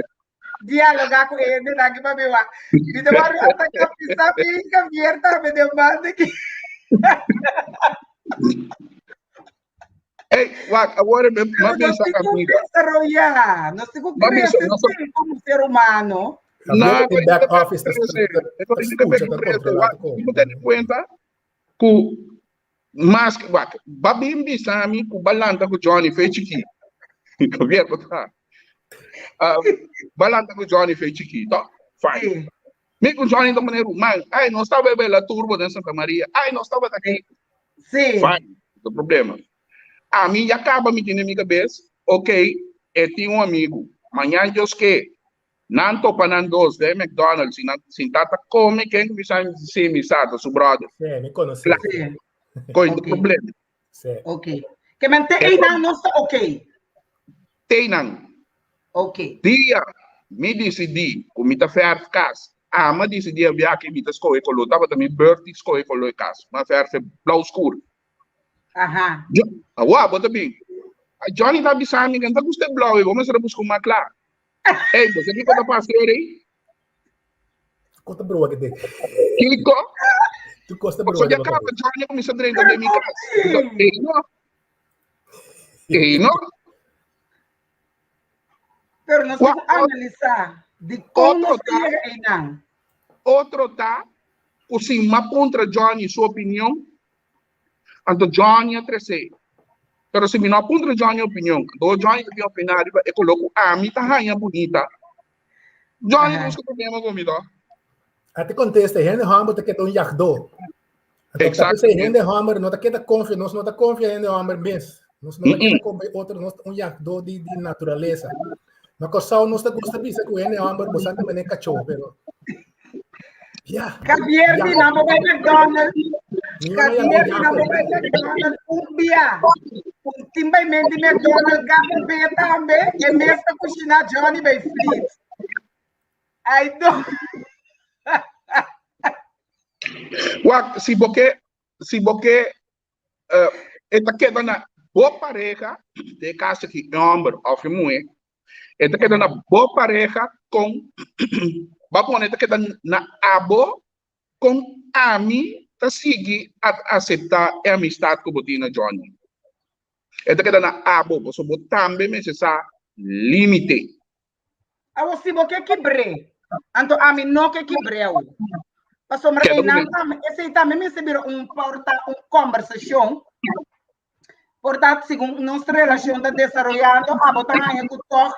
[SPEAKER 3] dialogar ku hende nan pa mi wak. Mi ta wak ataka pisa mi Javier tambe den banda ki.
[SPEAKER 4] Hey, wak, awor me
[SPEAKER 3] Pero nos
[SPEAKER 4] bisa
[SPEAKER 3] tin ku
[SPEAKER 4] amiga.
[SPEAKER 3] desaroyá, nos tin ku
[SPEAKER 4] Ma bisa,
[SPEAKER 3] krese
[SPEAKER 4] nos
[SPEAKER 3] sí komo ser humano.
[SPEAKER 4] No,
[SPEAKER 2] Javier tin back office ta
[SPEAKER 4] crece,
[SPEAKER 2] ta escucha, ta controla tur
[SPEAKER 4] Bo tene cuenta ku mas wak, ba bin bisa mi ku ba lanta ku Johnny fe chiki. Javier, bo ta. Ba lanta ku Johnny fe chiki, to? Fine. Mi ku Johnny ta manera ruman. Ai, nos tabata baila turbo den Santa Maria. Ai, nos tabata aki.
[SPEAKER 3] Sí.
[SPEAKER 4] Fine, no problema. Ami ya kaba mi tin den mi kabes, ok, e tin un amigu. Mañan Dios ke, Nan topa nan dos den McDonald's y nan sinta ta come ken cu bisa si mi sa ta su brother.
[SPEAKER 2] Sí, mi conoce.
[SPEAKER 4] Kla.
[SPEAKER 3] Sí.
[SPEAKER 4] Coy no
[SPEAKER 3] Ok.
[SPEAKER 4] problema.
[SPEAKER 2] Sí.
[SPEAKER 3] Ok. Ke men te einan no sta ok.
[SPEAKER 4] Teinan.
[SPEAKER 3] Ok.
[SPEAKER 4] Dia mi decidi cu mi ta verf cas. Ama decidi a biaha mi ta scoge color. Tabata mi birthday scoge color cas. Ma verf blauw scur.
[SPEAKER 3] Aha.
[SPEAKER 4] Jo, awa, bo ta bin. Johnny ta bisa mi, ta gusta blauw, bo mester busca un mas kla. Ei, bo sa kiko ta pasa eri?
[SPEAKER 2] Kota broa ke te.
[SPEAKER 4] Kiko?
[SPEAKER 2] Tu kosta broa.
[SPEAKER 4] Paso ya kaba Johnny kumisa drenta den mi kas. Ei no. Ei no.
[SPEAKER 3] Pero nos tin ku analisá di kon nos ta yega einan.
[SPEAKER 4] Otro ta ku si m'a puntra Johnny su opinion, Anto Johnny a trese. Pero si mi no a puntra Johnny opinion, anto Johnny ta bin opiná riba e koló ku ami ta haña bunita. Johnny ta buska problema ku mi to.
[SPEAKER 2] A te kontesta, hende hòmber ta keda un yagdó. Anto ta p'esei hende hòmber no ta keda konfia, nos no ta konfia hende hòmber mes. Nos no ta keda konfia otro, nos ta un yagdó di di naturalesa. Na Kòrsou nos ta gusta bisa ku hende hòmber bo sa ta manera kachó, pero Ya.
[SPEAKER 3] Javier di nan bo bai McDonald's. Javier di nan bo bai McDonald's un bia. Un tin bai men di McDonald's gapo be tambe. E mes ta kushina Johnny bai flit. Ay do.
[SPEAKER 4] Wak, si bo ke, si bo ke. E ta keda na bo pareha, den e kaso aki e hòmber òf e muhé, e ta keda na bo pareha kon, bo a pone e ta keda na abo kon ami ta sigui a aseptá e amistat ku bo tin na Johnny. E ta keda na abo, pasobra bo tambe mester sa límite.
[SPEAKER 3] Awor si bo ke kibr'é, anto ami no ke kibr'é awor. Pasobra
[SPEAKER 4] Keda
[SPEAKER 3] einan
[SPEAKER 4] kuné.
[SPEAKER 3] tambe, esei tambe mester bira un por ta un kombersashon. Por ta segun nos relashon ta desaroyando, abo ta haña ku tòg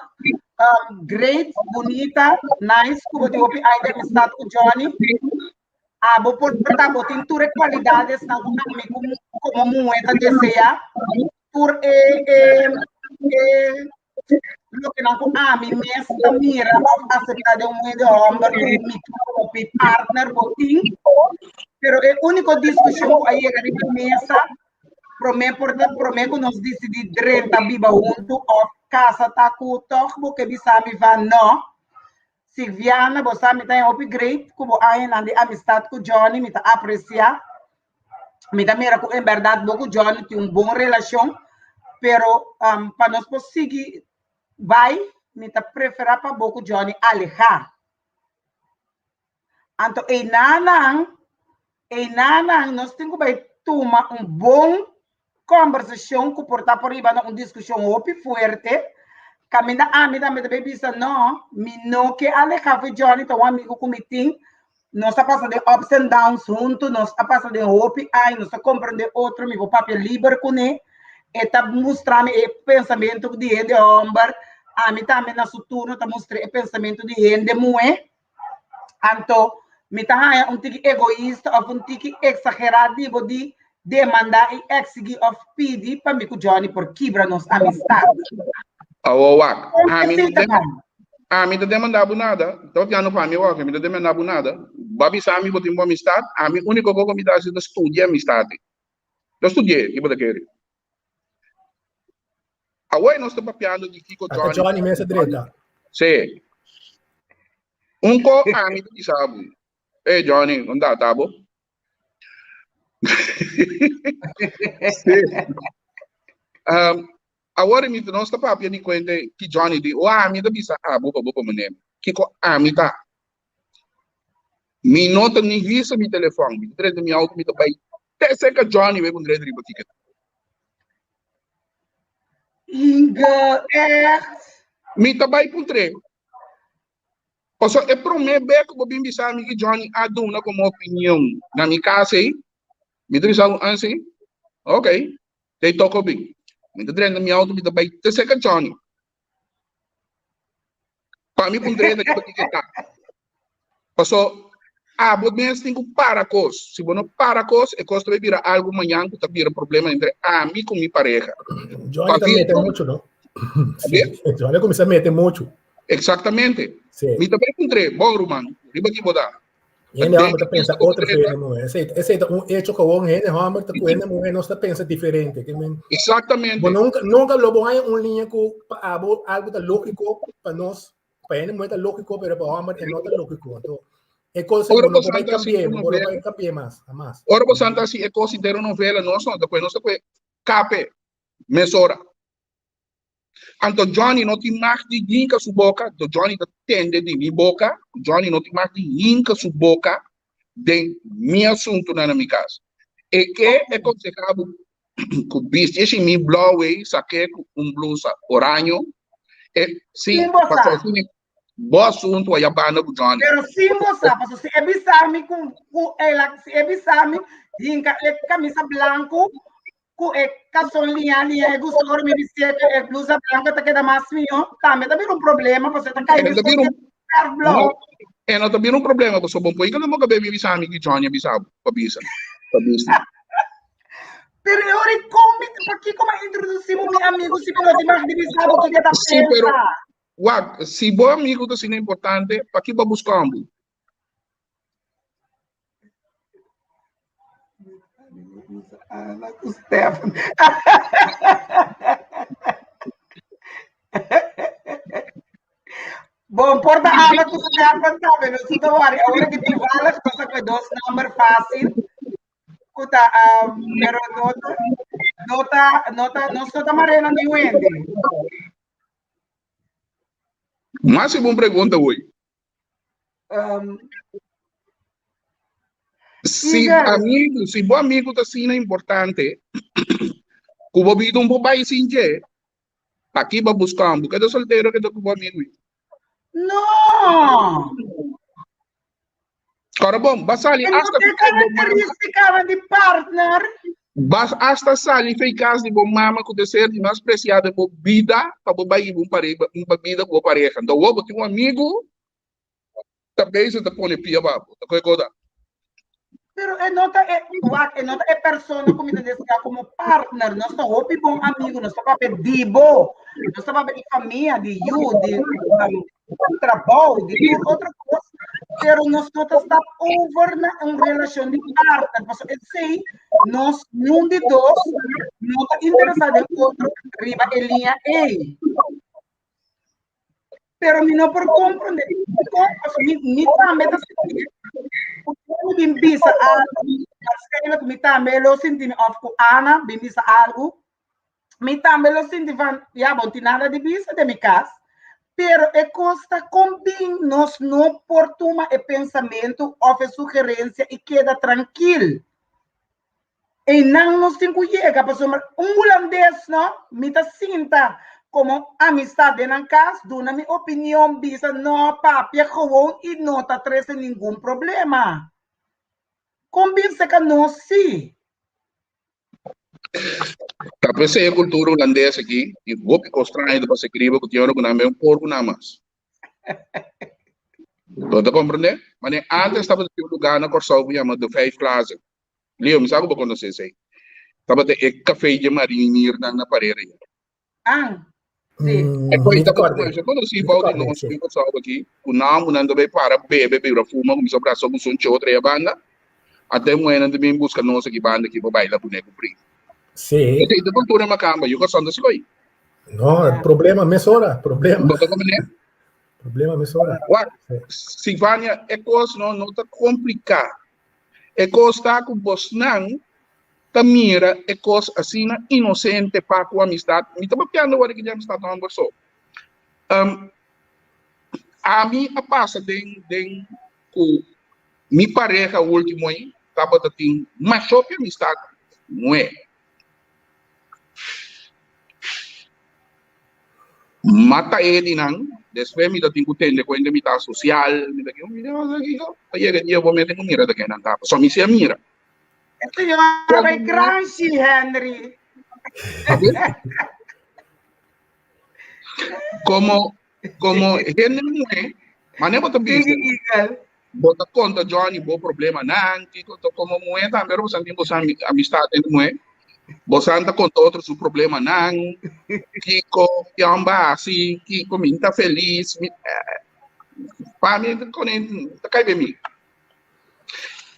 [SPEAKER 3] um, great, bunita, nice, ku bo tin hopi aña di amistad ku Johnny. Abo por ta bo tin tur e kualidadesnan ku ami komo muhé ta deseá, tur e e e lokenan ku ami mes ta mira òf aseptá den un hende hòmber ku mi komo mi partner bo tin. Pero e úniko diskushon ku a yega riba mesa promé por ta promé ku nos disidí drenta biba huntu òf kasa ta ku tòg bo ke bisa mi van nò. Silviana, bo sa mi ta hopi great ku bo añanan di amistad ku Johnny, mi ta apresiá. Mi ta mira ku en bèrdat bo ku Johnny tin un bon relashon, pero um, pa nos por sigui bai, mi ta preferá pa bo ku Johnny alehá. Anto einanan, einanan nos tin ku bai tuma un bon kòmbersashon ku por ta por riba na un diskushon hopi fuerte, kaminda ami tambe ta bai bisa no, mi no ke alehá for Johnny, ta un amigu ku mi tin, nos a pasa den ups and downs huntu, nos a pasa den hopi aña, nos ta komprendé otro, mi por papia liber kuné, e ta mustra mi e pensamentu di hende hòmber, ami tambe na su turno ta mustr'é e pensamentu di hende muhé. Anto mi ta haña un tiki egoista òf un tiki eksagerá di bo di demandá i eksigí òf pidi pa mi ku Johnny por kibra nos amistat.
[SPEAKER 4] Awor wak,
[SPEAKER 3] Kon
[SPEAKER 4] ami no
[SPEAKER 3] esei ta
[SPEAKER 4] dem,
[SPEAKER 3] bai?
[SPEAKER 4] ami ta demandá bo nada, ta papiando pa mi awor, mi ta demandá bo nada. Bo a bisa mi bo tin bo amistat, ami úniko kos ku mi ta hasi ta studia amistat ei. Ta studi'é, ki bo ta kere? Awor nos ta papiando di kiko
[SPEAKER 2] Ata
[SPEAKER 4] Johnny.
[SPEAKER 2] Johnny mes a drenta.
[SPEAKER 4] Sí. Un ko ami ta bisa bo. Hey Johnny, kon ta ta bo? Sí. Um, awor mi nos ta papia di kuente ki Johnny di, o ami ta bisa abo pa bo pa manera. Kiko ami ta? Mi no ta ni hisa mi telefon, mi ta drenta mi auto, mi ta bai te cerca Johnny bai pondré riba ticket.
[SPEAKER 3] Inge, echt?
[SPEAKER 4] Mi ta bai puntré. Paso e promé be ku bo bin bisa mi ki Johnny a duna komo opinion na mi kas ei, mi ta bisa un ansi, ok, tei toko bin. Mi ta drenta mi auto, mi ta bai te cerca Johnny. Pa mi puntré na riba kiko ta. Paso abo mes tin ku para kos. Si bo no para kos, e kos ta bai bira algu mañan ku ta bira problema entre ami ku mi pareha.
[SPEAKER 2] Johnny ta mete mucho, no?
[SPEAKER 4] Sí.
[SPEAKER 2] Johnny kuminsá mete mucho.
[SPEAKER 4] Eksaktamente.
[SPEAKER 2] Sí.
[SPEAKER 4] Mi ta bai puntré, bon ruman, riba ki bo ta?
[SPEAKER 2] Hende homber ta pensa otro ku hende muhé. Esei, esei ta un hecho gewoon hende homber ta ku hende muhé nos ta pensa diferente. Ke men,
[SPEAKER 4] Exactamente.
[SPEAKER 2] Bo nunca, nunca lo bo haña un liña ku pa abo algo ta lógico pa nos, pa hende muhé ta lógico, pero pa homber e no ta lógico. Anto, e cosa
[SPEAKER 4] Ora
[SPEAKER 2] bo no
[SPEAKER 4] bo
[SPEAKER 2] por bai
[SPEAKER 4] santa hasi
[SPEAKER 2] cambié,
[SPEAKER 4] un
[SPEAKER 2] bo no
[SPEAKER 4] novela.
[SPEAKER 2] bai cambié mas, hamas.
[SPEAKER 4] Ora bo santa hasi e kos entero novela, nos no ta kue, nos ta kue kape mesora. Anto Johnny no tin mag di hinka su boka, anto Johnny ta tende di mi boka, Johnny no tin mag di hinka su boka den mi asuntunan na mi kas. E ke e konseha bo ku bisti e shimi blou ei, sak'é ku un blusa oraño, e si
[SPEAKER 3] Sin bo sa.
[SPEAKER 4] pasobra si bo asuntu a ya banda ku Johnny.
[SPEAKER 3] Pero sin bo sa, pasobra si e bisa mi ku ku el a si e bisa mi hinka e kamisa blanku ku e kalson liña liña e gusta ora mi bistié ku e blusa blanco ta keda mas mihó tambe ta bira un problema pasobra ta kai
[SPEAKER 4] E no ta bira un
[SPEAKER 3] verf blou.
[SPEAKER 4] No, e no ta bira un problema pasobra bo por hinka bo kabes mi bisa mi ki Johnny a bisa bo pa bisa pa bisti.
[SPEAKER 3] Pero e ora kon mi pakiko mi a introdusí bo mi amigo si mi no tin mag di bisa bo kiko ta
[SPEAKER 4] Sí, pero
[SPEAKER 3] pensa?
[SPEAKER 4] wak, si bo amigo ta asina importante, paki bo a buska homber?
[SPEAKER 3] Ana ku Stefan. Bon, por ta Ana ku Stefan tambe, no ta worry. Awor ki toevallig nos a kue dos number fácil. Ku ta, pero no ta, no ta, no ta, nos no ta maré na niun hende.
[SPEAKER 4] Mas un pregunta hoy. Si amigo, si bo amigo ta asina importante, ku bo bida un por bai sin dje, paki bo buska un? Bo keda soltero keda ku bo amigo.
[SPEAKER 3] No!
[SPEAKER 4] Ora bon, ba sali
[SPEAKER 3] E no
[SPEAKER 4] hasta
[SPEAKER 3] te
[SPEAKER 4] fei kas bo mama.
[SPEAKER 3] karakterístikanan di partner.
[SPEAKER 4] Ba hasta sali fei kas di bo mama ku ta ser di mas presiado den bo bida pa bo bai hiba un pare un bida ku bo pareha. Anto awor bo tin un amigu ta bezig ta pone pia pa bo. Ta koe kos ta?
[SPEAKER 3] Pero e no ta e, wak, e no ta e persona ku mi ta deseá komo partner. Nos ta hopi bon amigu, nos ta papia di bo, nos ta papia di famia, di yu, di trabou, di tur otro kos, pero nos no ta stap over na un relashon di partner. Pasobra esei nos niun di dos no ta interesá den otro riba e liña ei. Pero mi no por comprende con, paso mi, mi tambe ta sinti, ku mi bin bisa algo, waarschijnlijk mi tambe lo sinti mi, of ku Ana bin bisa algo, mi tambe lo sinti van, ja, bon tin nada di bisa den mi kas, pero e kos ta kon bin nos no por tuma e pensamentu of e sugerencia i keda trankil. Einan nos tin ku yega pasobra un hulandes no mi ta sinta komo amistad den nan kas duna mi opinion bisa no papia gewoon i no ta trese ningun problema. Kon bin seka nos si.
[SPEAKER 4] Ta p'esei e kultura hulandes aki i hopi kos straño ta pasa kriba ku tin ora ku nan bai un porku nan mas. Bo ta komprendé? Manera antes tabata tin un lugá na Kòrsou ku yama De Vijf Glazen. Leo, mi sa ku bo konosé esei. Tabata e kafé dje marinirnan na Parera ya.
[SPEAKER 3] Ah, sí.
[SPEAKER 4] E
[SPEAKER 2] Mi
[SPEAKER 4] koi
[SPEAKER 2] ta
[SPEAKER 4] tabata
[SPEAKER 2] kòrda.
[SPEAKER 4] masha konosí
[SPEAKER 2] Mi ta
[SPEAKER 4] bou di
[SPEAKER 2] kòrda,
[SPEAKER 4] nos
[SPEAKER 2] sí.
[SPEAKER 4] den Kòrsou aki, ku namunan ta bai para bebe, bira fuma, kuminsá brasa ku sunchi otro e banda. Ata e muhénan ta bin buska nos aki banda aki pa baila kuné ku prima.
[SPEAKER 2] Sí.
[SPEAKER 4] Esei ta kultura makamba, yu Kòrsou ta skoi.
[SPEAKER 2] No, problema mesora, problema.
[SPEAKER 4] Bo ta komprendé?
[SPEAKER 2] Problema mesora.
[SPEAKER 4] Wak,
[SPEAKER 2] Sí.
[SPEAKER 4] Silvania, e kos no, no ta kompliká. E kos ta ku bosnan ta mira e kos asina inosente pa ku amistat. Mi ta papiando awor aki di amistat hòmber so. Um, ami a pasa den den ku mi pareha último ei tabata tin masha hopi amistat muhé. Mata e di nan, despues mi ta tin ku tende kuenta mi ta sosial, mi ta kiko, mi ta kiko, ta yega dia bo mete ku mira ta ken nan ta, pasobra mi si a mira.
[SPEAKER 3] E señora bai kranshi, Henry.
[SPEAKER 4] Komo, komo hende muhé, manera bo ta bisa, Bo ta konta Johnny bo problemanan, kiko ta komo muhé tambe ora bosan tin boso amistad hende muhé, bosan ta konta otro su problemanan, kiko ki hòmber a hasi, kiko mi ta felis, mi pa mi kone ta kai den mi.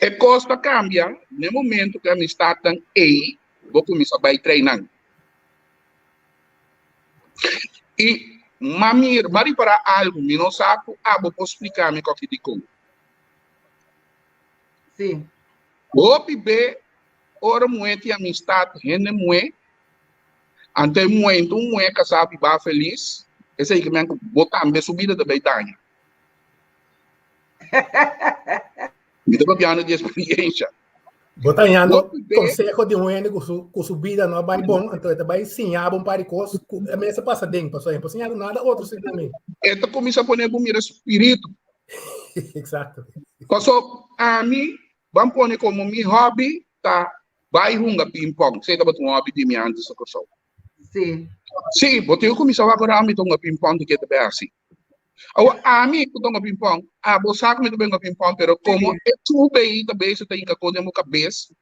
[SPEAKER 4] E kos ta kambia na e momento ku e amistadnan ei bo kuminsá bai trae nan. I m'a mira, m'a ripará algu, mi no sa ku abo por spliká mi koki dikon.
[SPEAKER 3] Sí.
[SPEAKER 4] Hopi be ora muhé tin amistat hende muhé, anto e muhé, un muhé kasá bibá felis, esei ke men ku bo tambe su bida ta bai daña. Mi ta papiando di experiencia.
[SPEAKER 2] Bo ta hañando conseho di un hende ku su, ku su bida no a bai bon, anto e ta bai siña bo un par di kos ku e mes a pasa den, pasobra e no por siña bo nada otro simplemente.
[SPEAKER 4] E ta kuminsá pone bo mira spiritu.
[SPEAKER 2] Exacto.
[SPEAKER 4] Paso ami ban pone komo mi hobby ta bai hunga ping-pong. Esei tabata un hobby di mi antes na Kòrsou.
[SPEAKER 3] Sí.
[SPEAKER 4] Sí, bo tin ku kuminsá wak ora ami ta hunga ping-pong di ke ta bai hasi. Awor ami ku ta hunga ping-pong, abo sa ku mi ta bai hunga ping-pong, pero komo e chube ei ta bezig ta hinka kos den bo kabes,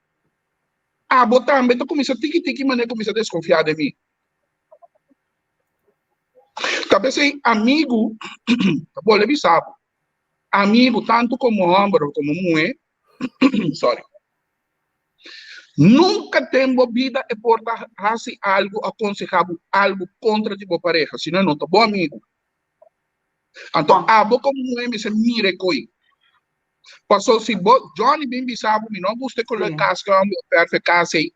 [SPEAKER 4] abo tambe ta kuminsá tiki tiki manera kuminsá deskonfiá den mi. Ta p'esei amigu ta bolbe bisa bo, amigu tantu komo hòmber òf komo muhé, sorry, Nunka den bo bida e por ta hasi algu o konsehá bo algu kontra di bo pareha, si no e no ta bo amigu. Anto abo komo muhé mester mira e koi. Paso si bo Johnny bin bisa bo mi no gusta e color
[SPEAKER 3] Sí.
[SPEAKER 4] cas cu amo verf e cas ei.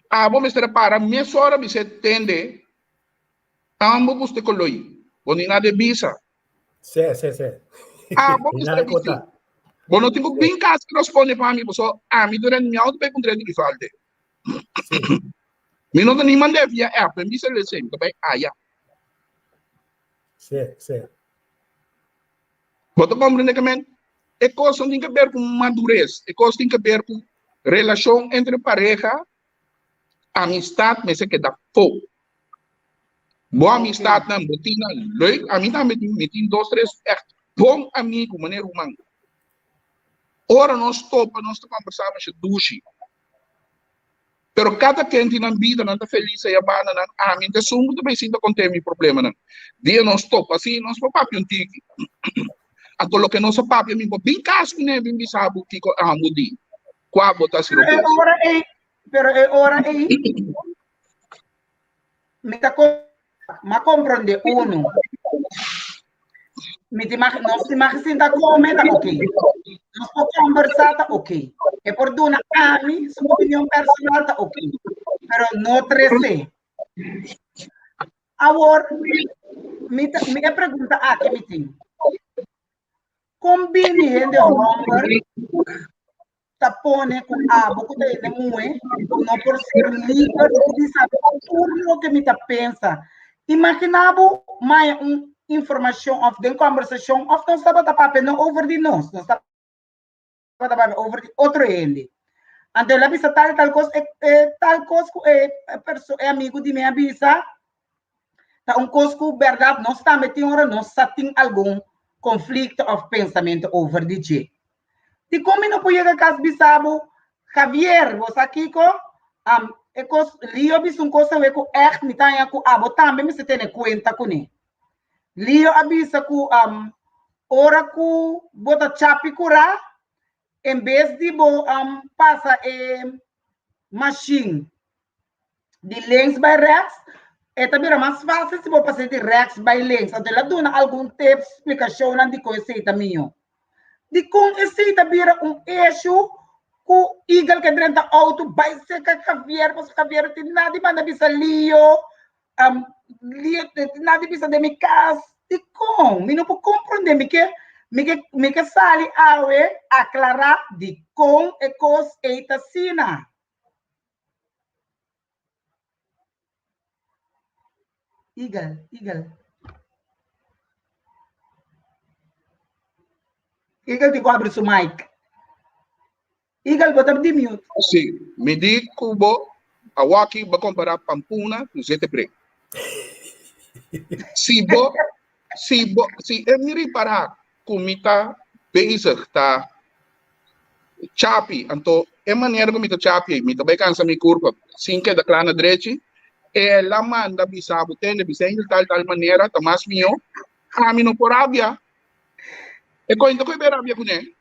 [SPEAKER 4] Abo mester a para mesora bisa e tende amo gusta e color ei. Bo ni nada e bisa.
[SPEAKER 2] Sí, sí, sí.
[SPEAKER 4] Abo mester a bisa. Bo no tin cu bin cas responde pa mi paso ami durante mi auto bay puntra di falte.
[SPEAKER 2] Sí.
[SPEAKER 4] Mi no ta ni manda via app, mi bisa lese, mi ta bay aya.
[SPEAKER 2] Sí, sí.
[SPEAKER 4] Bo ta komprende ke men? E kosnan tin ke ber ku madures, e kos tin ke ber ku relashon entre pareha, amistat mester keda fo. Bo amistatnan, bo tin nan leuk, ami tambe tin, mi tin dos tres ègt bon amigu, manera ruman. Ora nos topa, nos ta kombersá masha dushi. Pero kada ken tin nan bida, nan ta felis aya banda nan, ami ta esun ku ta bai sinta konté mi problemanan. Dia nos topa asi, nos por papia un tiki. Anto loke nos a papia, mi por bin kas kuné bin bisa bo kiko amo di, kua bo ta hasi
[SPEAKER 3] Pero e
[SPEAKER 4] robes.
[SPEAKER 3] ora ei, pero e ora ei, mi ta Ma comprende uno. Mi te mag, nos te mag sinta come ta ok. Nos por conversa ta ok. E por duna a mi su opinion personal ta ok. Pero no trece. Awor, mi, ta, mi e pregunta aki mi tin. Kon bini hende homber ta pone ku abo ku ta hende muhé ku no por ser liber di bisa tur loke mi ta pensa. Imaginá bo maya un informashon òf den kòmbersashon òf nos tabata papia no over di nos, nos tabata papia over di otro hende. Anto el a bisa tal i tal kos, e e tal kos ku e perso e amigu di mi a bisa ta un kos ku bèrdat nos tambe tin ora nos sa tin algun konflikto òf pensamentu over di dje. Dikon mi no por yega kas bisa bo, Javier, bo sa kiko? Am, e kos, Lio bisa un kos awe ku ègt mi ta haña ku abo tambe mester tene kuenta kuné. Lio a bisa ku, am, ora ku bo ta chapi kurá, en bes di bo, am, pasa e mashin di links bai rechts, e ta bira mas fácil si bo pas'é di rechts bai links. Anto el a duna algun tips, splikashonnan dikon esei ta mihó. Dikon esei ta bira un issue ku Eagle ke drenta outo bai seka Javier, pasobra Javier no tin nada di manda bisa Lio, Lio no tin nada di bisa den mi kas. Dikon? Mi no por komprondé. Mi ke mi ke mi ke sali awe aklará dikon e kos ei ta asina. Eagle, Eagle. Eagle tin ku abri su mic. Eagle, bo ta di mute.
[SPEAKER 4] Sí, mi di ku bo awaki bo kompará pampuna ku zetebrek. Si bo, si bo, si e mi ripará ku mi ta bezig ta chapi, anto e manera ku mi ta chapi ei, mi ta bai kansa mi kurpa sin keda kla na drechi, el a manda bisa bo, tende, bisa di tal tal manera ta mas mihó, ami no por rabia. E kointa ku e bai rabia kuné.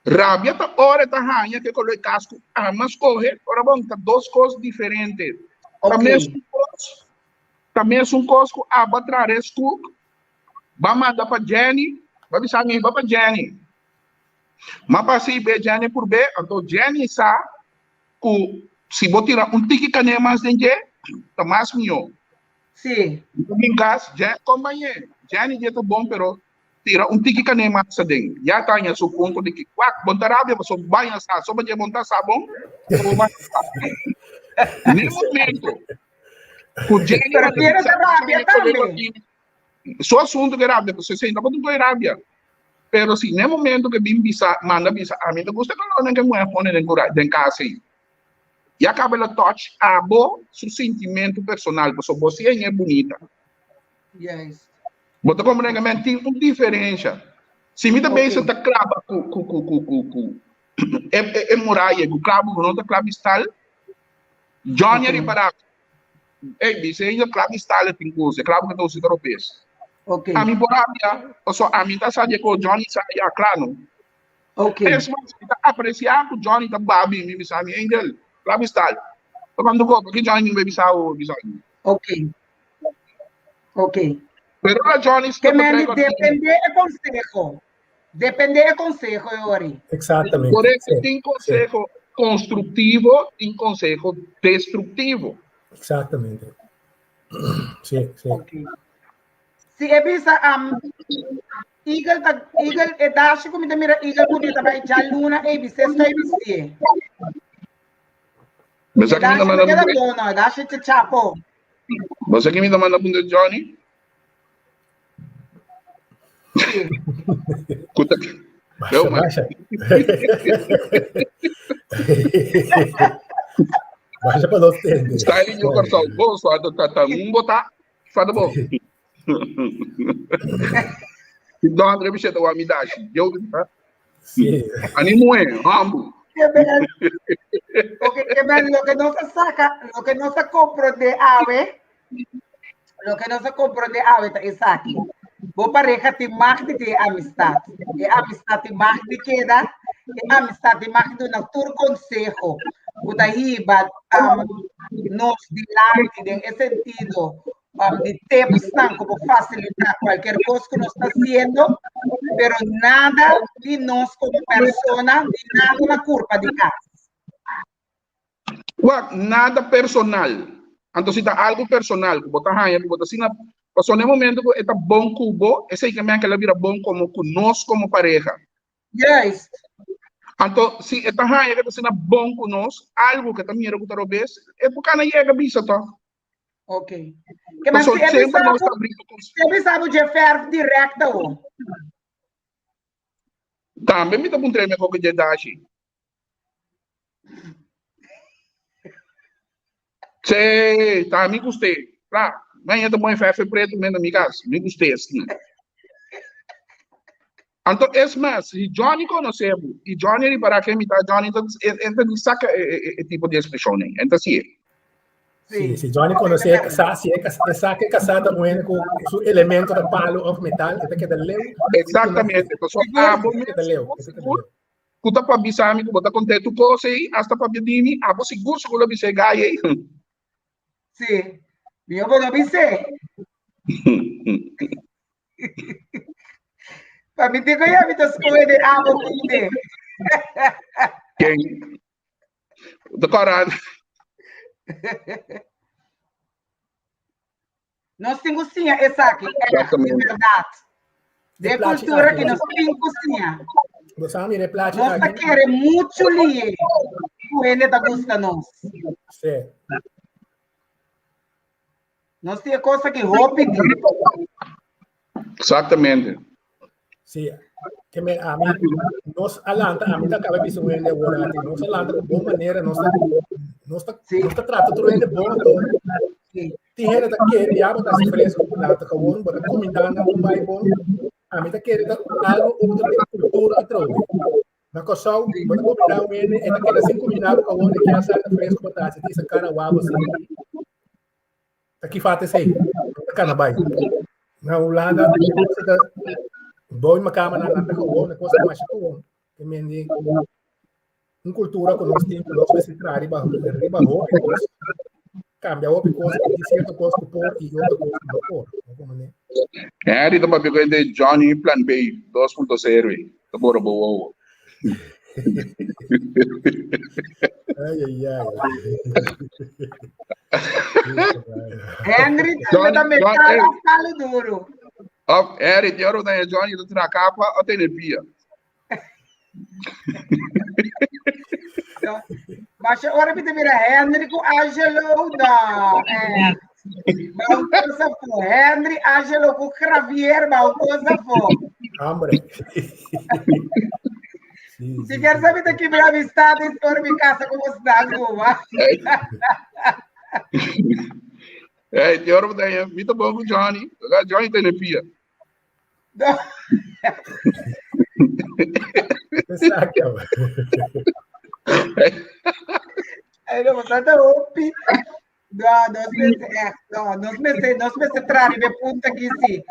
[SPEAKER 4] Rabia ta ora e ta haña ke koló e kas ku ama skohe, ora bon, ta dos kos diferente. Ta mesun kos, ta mesun kos ku aba traha reskuk Ba manda pa Jenny, ba bisa mi ba pa Jenny. Ma pasa i be Jenny por be, anto Jenny sa ku si bo tira un tiki kane mas den dje, ta mas mihó.
[SPEAKER 3] Sí.
[SPEAKER 4] Bo bin kas, Jen, kompañé, Jenny dje ta bon pero tira un tiki kane mas aden. Ya ta haña su punto di ki wak, bon ta rabia pasobra bo baña sa, soba dje bon ta sa bon, bo baña sa. Ne momento ku Jenny
[SPEAKER 3] Pero
[SPEAKER 4] manda
[SPEAKER 3] quiere
[SPEAKER 4] bisa,
[SPEAKER 3] ta rabia tambe.
[SPEAKER 4] Su asunto ke rabia, pasobra esei no tabata un koe rabia. Pero si n'e momento ke bin bisa, manda bisa, ami ta gusta kalornan ke muhé pone den kura, den kas ei. Ya kaba el a touch abo su sintimento personal, pasobra bo si e bunita.
[SPEAKER 3] Juist.
[SPEAKER 4] Bo ta komprende ke men tin un diferensha. Si mi ta bezig ta klaba ku ku ku ku ku ku e e muraya ku klaba ku no ta klaba stal, Johnny a ripará Ey, mi se inga klap instale tin kos, e klap ku ta usa ta robes.
[SPEAKER 3] Ok.
[SPEAKER 4] Ami por rabia, paso ami ta sa di ko Johnny sa ya kla no.
[SPEAKER 3] Ok.
[SPEAKER 4] Es mas, mi ta aprecia ku Johnny ta babi mi bisa mi Angel, klap instale. Pa cuando ko, ki Johnny mi bisa o bisa mi.
[SPEAKER 3] Ok. Ok.
[SPEAKER 4] Pero la Johnny
[SPEAKER 3] Que men depende e consejo. Depende e conseho e ori.
[SPEAKER 2] Exactamente.
[SPEAKER 4] Correcto,
[SPEAKER 2] Sí,
[SPEAKER 4] tin conseho constructivo, tin conseho destructivo.
[SPEAKER 2] Exactamente. Sí, sí.
[SPEAKER 3] Ok. Si e bisa um, Eagle ta Eagle e dashi ku mi ta mira Eagle bunita bai djaluna ei bisé sta ei bisé.
[SPEAKER 4] Besa
[SPEAKER 3] E
[SPEAKER 4] ki mi
[SPEAKER 3] dashi
[SPEAKER 4] ta
[SPEAKER 3] ta
[SPEAKER 4] manda
[SPEAKER 3] keda
[SPEAKER 4] puntra?
[SPEAKER 3] bon no, e dashi te chapo.
[SPEAKER 4] Besa ki mi ta manda puntra Johnny?
[SPEAKER 3] Sí.
[SPEAKER 4] Ku ta
[SPEAKER 2] Basha,
[SPEAKER 4] Yo, man.
[SPEAKER 2] basha. Basha pa nos tende.
[SPEAKER 4] Styling yo Kòrsou bon, so ta ta un bota, fada bon. Don André Bicheta wa mi dashi. Yo,
[SPEAKER 2] Sí.
[SPEAKER 4] ani muhe, hambu.
[SPEAKER 3] Ke ben. Oké, ke ben, loke nos a saka, loke nos a komprondé awe, loke nos a komprondé awe ta esaki. Bo pareha tin mag di tin amistat. E amistat tin mag di keda, e amistat tin mag di duna tur konseho ku ta hiba um, nos dilanti den e sentido um, di tipsnan ku por fasilitá kualkier kos ku nos ta hasiendo, pero nada di nos komo persona, ni nada na kurpa di kas.
[SPEAKER 4] Wak, nada personal. Anto si ta algu personal ku bo ta haña ku bo ta asina, pasobra na e momento ku e ta bon ku bo, esei ke men ke lo bira bon komo ku nos komo pareha.
[SPEAKER 3] Juist.
[SPEAKER 4] Anto si e ta haña ku e ta asina bon ku nos, algu ku e ta mira ku ta robes, e por kana yega bisa tòg.
[SPEAKER 3] Ok. Ke mas
[SPEAKER 4] Pasobra
[SPEAKER 3] si e
[SPEAKER 4] semper
[SPEAKER 3] bisa
[SPEAKER 4] nos
[SPEAKER 3] bo,
[SPEAKER 4] ta brinca ku
[SPEAKER 3] si e bisa bo dje verf direct awo.
[SPEAKER 4] Tambe mi ta puntra e mehor ku dje dashi. Sí, ta mi gust'é. Kla, mañana ta pone verf pretu men na mi kas. Mi gust'é asina. Anto es mas, si Johnny konosé bo i Johnny ripará ken mi ta, Johnny ta e e ta di saka e e e tipo di ekspreshonnan. E ta hasié.
[SPEAKER 2] Sí, si Johnny konosé e kasá, si e kas e sa ku e kasá ta un hende ku su elemento ta palu òf metal, e ta keda leu.
[SPEAKER 4] Eksaktamente. Pasobra abo
[SPEAKER 2] E ta
[SPEAKER 4] mes
[SPEAKER 2] keda leu,
[SPEAKER 4] sigur
[SPEAKER 2] e ta keda
[SPEAKER 4] sigur
[SPEAKER 2] leu.
[SPEAKER 4] ku ta pa bisa mi ku bo ta kont'é tur kos ei, asta papia di mi, abo sigur sigur lo bis'é gai ei.
[SPEAKER 3] Sí. Mi bo no bis'é. Pa mi digo ya mi ta skohe de abo kude.
[SPEAKER 4] Ken? Ta kòrda.
[SPEAKER 3] Nos tin ku siña esaki, echt, di bèrdat. De kultura ki nos tin ku siña.
[SPEAKER 2] Nos a mira e plachi
[SPEAKER 3] Nos ta kere muchu lié ku hende ta gusta nos.
[SPEAKER 2] Sí.
[SPEAKER 3] Nos tin e kos aki hopi di.
[SPEAKER 4] Exactamente.
[SPEAKER 2] Sí, ke men ami nos a lanta, ami ta kaba bisa un hende awor aki, nos a lanta ku bon manera, nos ta nos ta
[SPEAKER 3] Sí.
[SPEAKER 2] nos ta trata tur hende bon anto
[SPEAKER 3] Sí.
[SPEAKER 2] tin hende ta kere ya bo ta hasi fresco ku nan ta gewoon bo ta kuminda nan ku bai bon, ami ta kere ta algo otro di kultura atrobe. Na Kòrsou bo ta kuminda un hende e ta keda sin kuminda bo kawon e kier sa ta fresco bo ta hasi tin sa kara wou asin. Ta ki fata esei? Ta kana bai. Na Hulanda, ta bou makama nan ta gewoon, e kos ta masha gewoon. Te mende un kultura ku nos tin ku nos mester traha riba riba hopi kos, kambia hopi kos, i tin sierto kos ku por i otro kos ku no por. No komo ne?
[SPEAKER 4] Henry ta papia ku hende Johnny Plan B 2.0 ei. Ta bora bo wowo.
[SPEAKER 2] Ai, ai, ai.
[SPEAKER 3] Henry tambe
[SPEAKER 4] Johnny,
[SPEAKER 3] ta
[SPEAKER 4] John,
[SPEAKER 3] metal
[SPEAKER 4] hey.
[SPEAKER 3] of palo duro.
[SPEAKER 4] Of Henry, te ora ta Johnny ta tra kapa o tene pia.
[SPEAKER 3] No. Maar je ora mi te mira Henry ku Angelo, no. Eh. Maar un cosa fo. Henry, Angelo ku Javier, maar un cosa fo.
[SPEAKER 2] Hambre. Sí,
[SPEAKER 3] Si
[SPEAKER 2] sí,
[SPEAKER 3] quer
[SPEAKER 2] sí.
[SPEAKER 3] saber de que mi amistad es por mi casa como está, Cuba.
[SPEAKER 4] Hey, te ora ta mi ta bom ku Johnny. Johnny tene pia.
[SPEAKER 3] No.
[SPEAKER 2] Exacto.
[SPEAKER 3] Ay, no, bastante hopi. No, nos mester echt, no, nos mester, nos mester traha riba e punto aki, sí.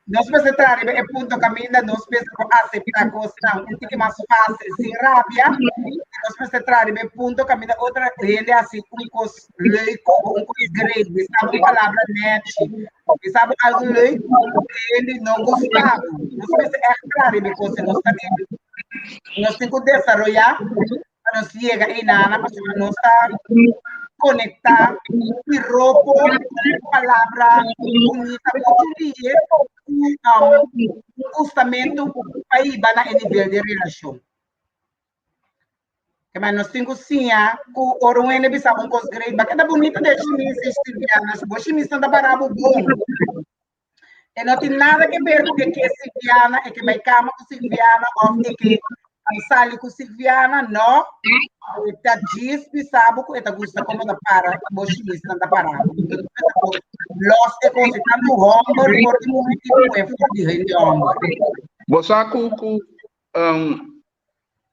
[SPEAKER 3] Nos mester traha riba e punto kaminda nos mester por aseptá kosnan un tiki mas fásil sin rabia. Nos mester traha riba e punto kaminda otro hende hasi un kos leuk o un kos great, bisa bo un palabra nèchi, bisa bo algu leuk ku e hende no gusta bo. Nos mester ègt traha riba e kos ei. Nos ta nos tin ku desaroyá pa nos yega einana pasobra nos ta konektá piropo, palabra bunita muchu lihe ku un gustamentu pa hiba na e nivel di relashon. Kema nos tin ku siña ku ora un hende bisa bo un kos great, ba keda bunita den shimis i Silviana, si bo shimis no ta para bo bon. E no tin nada ke ber ku e ke Silviana, e ke bai kama ku Silviana òf e ke sali ku Silviana, no. E ta djis bisa bo ku e ta gusta komo ta para bo shimisnan ta para bo. Lòs e kos, tantu hòmber for di muhé i muhé for di hende hòmber.
[SPEAKER 4] Bo sa ku ku